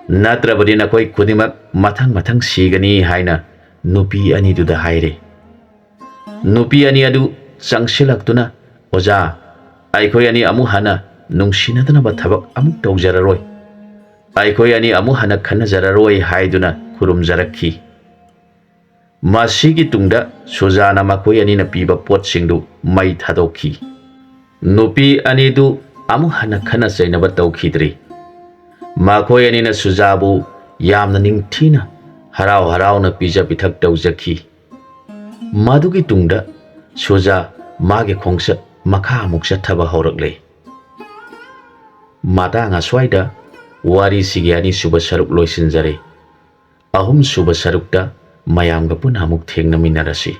ꯅꯠꯇ꯭ꯔꯕꯗꯤ ꯅꯈꯣꯏ ꯈꯨꯗꯤꯡꯃꯛ ꯃꯊꯪ ꯃꯊꯪ ꯁꯤꯒꯅꯤ" ꯍꯥꯏꯅ ꯅꯨꯄꯤ ꯑꯅꯤꯗꯨꯗ ꯍꯥꯏꯔꯦ꯫ ꯅꯨꯄꯤ ꯑꯅꯤ ꯑꯗꯨ ꯆꯪꯁꯤꯜꯂꯛꯇꯨꯅ, "ꯑꯣꯖꯥ, ꯑꯩꯈꯣꯏ ꯑꯅꯤ ꯑꯃꯨꯛ ꯍꯟꯅ ꯅꯨꯡꯁꯤꯅꯗꯅꯕ ꯊꯕꯛ ꯑꯃꯨꯛ ꯇꯧꯖꯔꯔꯣꯏ꯫ ꯑꯩꯈꯣꯏ ꯑꯅꯤ ꯑꯃꯨꯛ ꯍꯟꯅ ꯈꯟꯅꯖꯔꯔꯣꯏ" ꯍꯥꯏꯗꯨꯅ ꯈꯨꯔꯨꯝꯖꯔꯛꯈꯤ꯫ ꯃꯁꯤꯒꯤ ꯇꯨꯡꯗ ꯁꯨꯖꯥꯅ ꯃꯈꯣꯏ ꯑꯅꯤꯅ ꯄꯤꯕ ꯄꯣꯠꯁꯤꯡꯗꯨ ꯃꯩ ꯊꯥꯗꯣꯛꯈꯤ꯫ ꯅꯨꯄꯤ ꯑꯅꯤꯗꯨ ꯑꯃꯨꯛ ꯍꯟꯅ ꯈꯠꯅ ꯆꯩꯅꯕ ꯇꯧꯈꯤꯗ꯭ꯔꯤ꯫ ꯃꯈꯣꯏ ꯑꯅꯤꯅ ꯁꯨꯖꯥꯕꯨ ꯌꯥꯝꯅ ꯅꯤꯡꯊꯤꯅ, ꯍꯔꯥꯎ ꯍꯔꯥꯎꯅ ꯄꯤꯖ ꯄꯤꯊꯛ ꯇꯧꯖꯈꯤ꯫ ꯃꯗꯨꯒꯤ ꯇꯨꯡꯗ ꯁꯨꯖꯥ ꯃꯥꯒꯤ ꯈꯣꯡꯆꯠ ꯃꯈꯥ ꯑꯃꯨꯛ ꯆꯠꯊꯕ ꯍꯧꯔꯛꯂꯦ꯫ ꯃꯇꯥꯡ ꯑꯁ꯭ꯋꯥꯏꯗ ꯋꯥꯔꯤꯁꯤꯒꯤ ꯑꯅꯤꯁꯨꯕ ꯁꯔꯨꯛ ꯂꯣꯏꯁꯤꯟꯖꯔꯦ꯫ ꯑꯍꯨꯝꯁꯨꯕ ꯁꯔꯨꯛꯇ ꯃꯌꯥꯝꯒ ꯄꯨꯟꯅ ꯑꯃꯨꯛ ꯊꯦꯡꯅꯃꯤꯟꯅꯔꯁꯤ꯫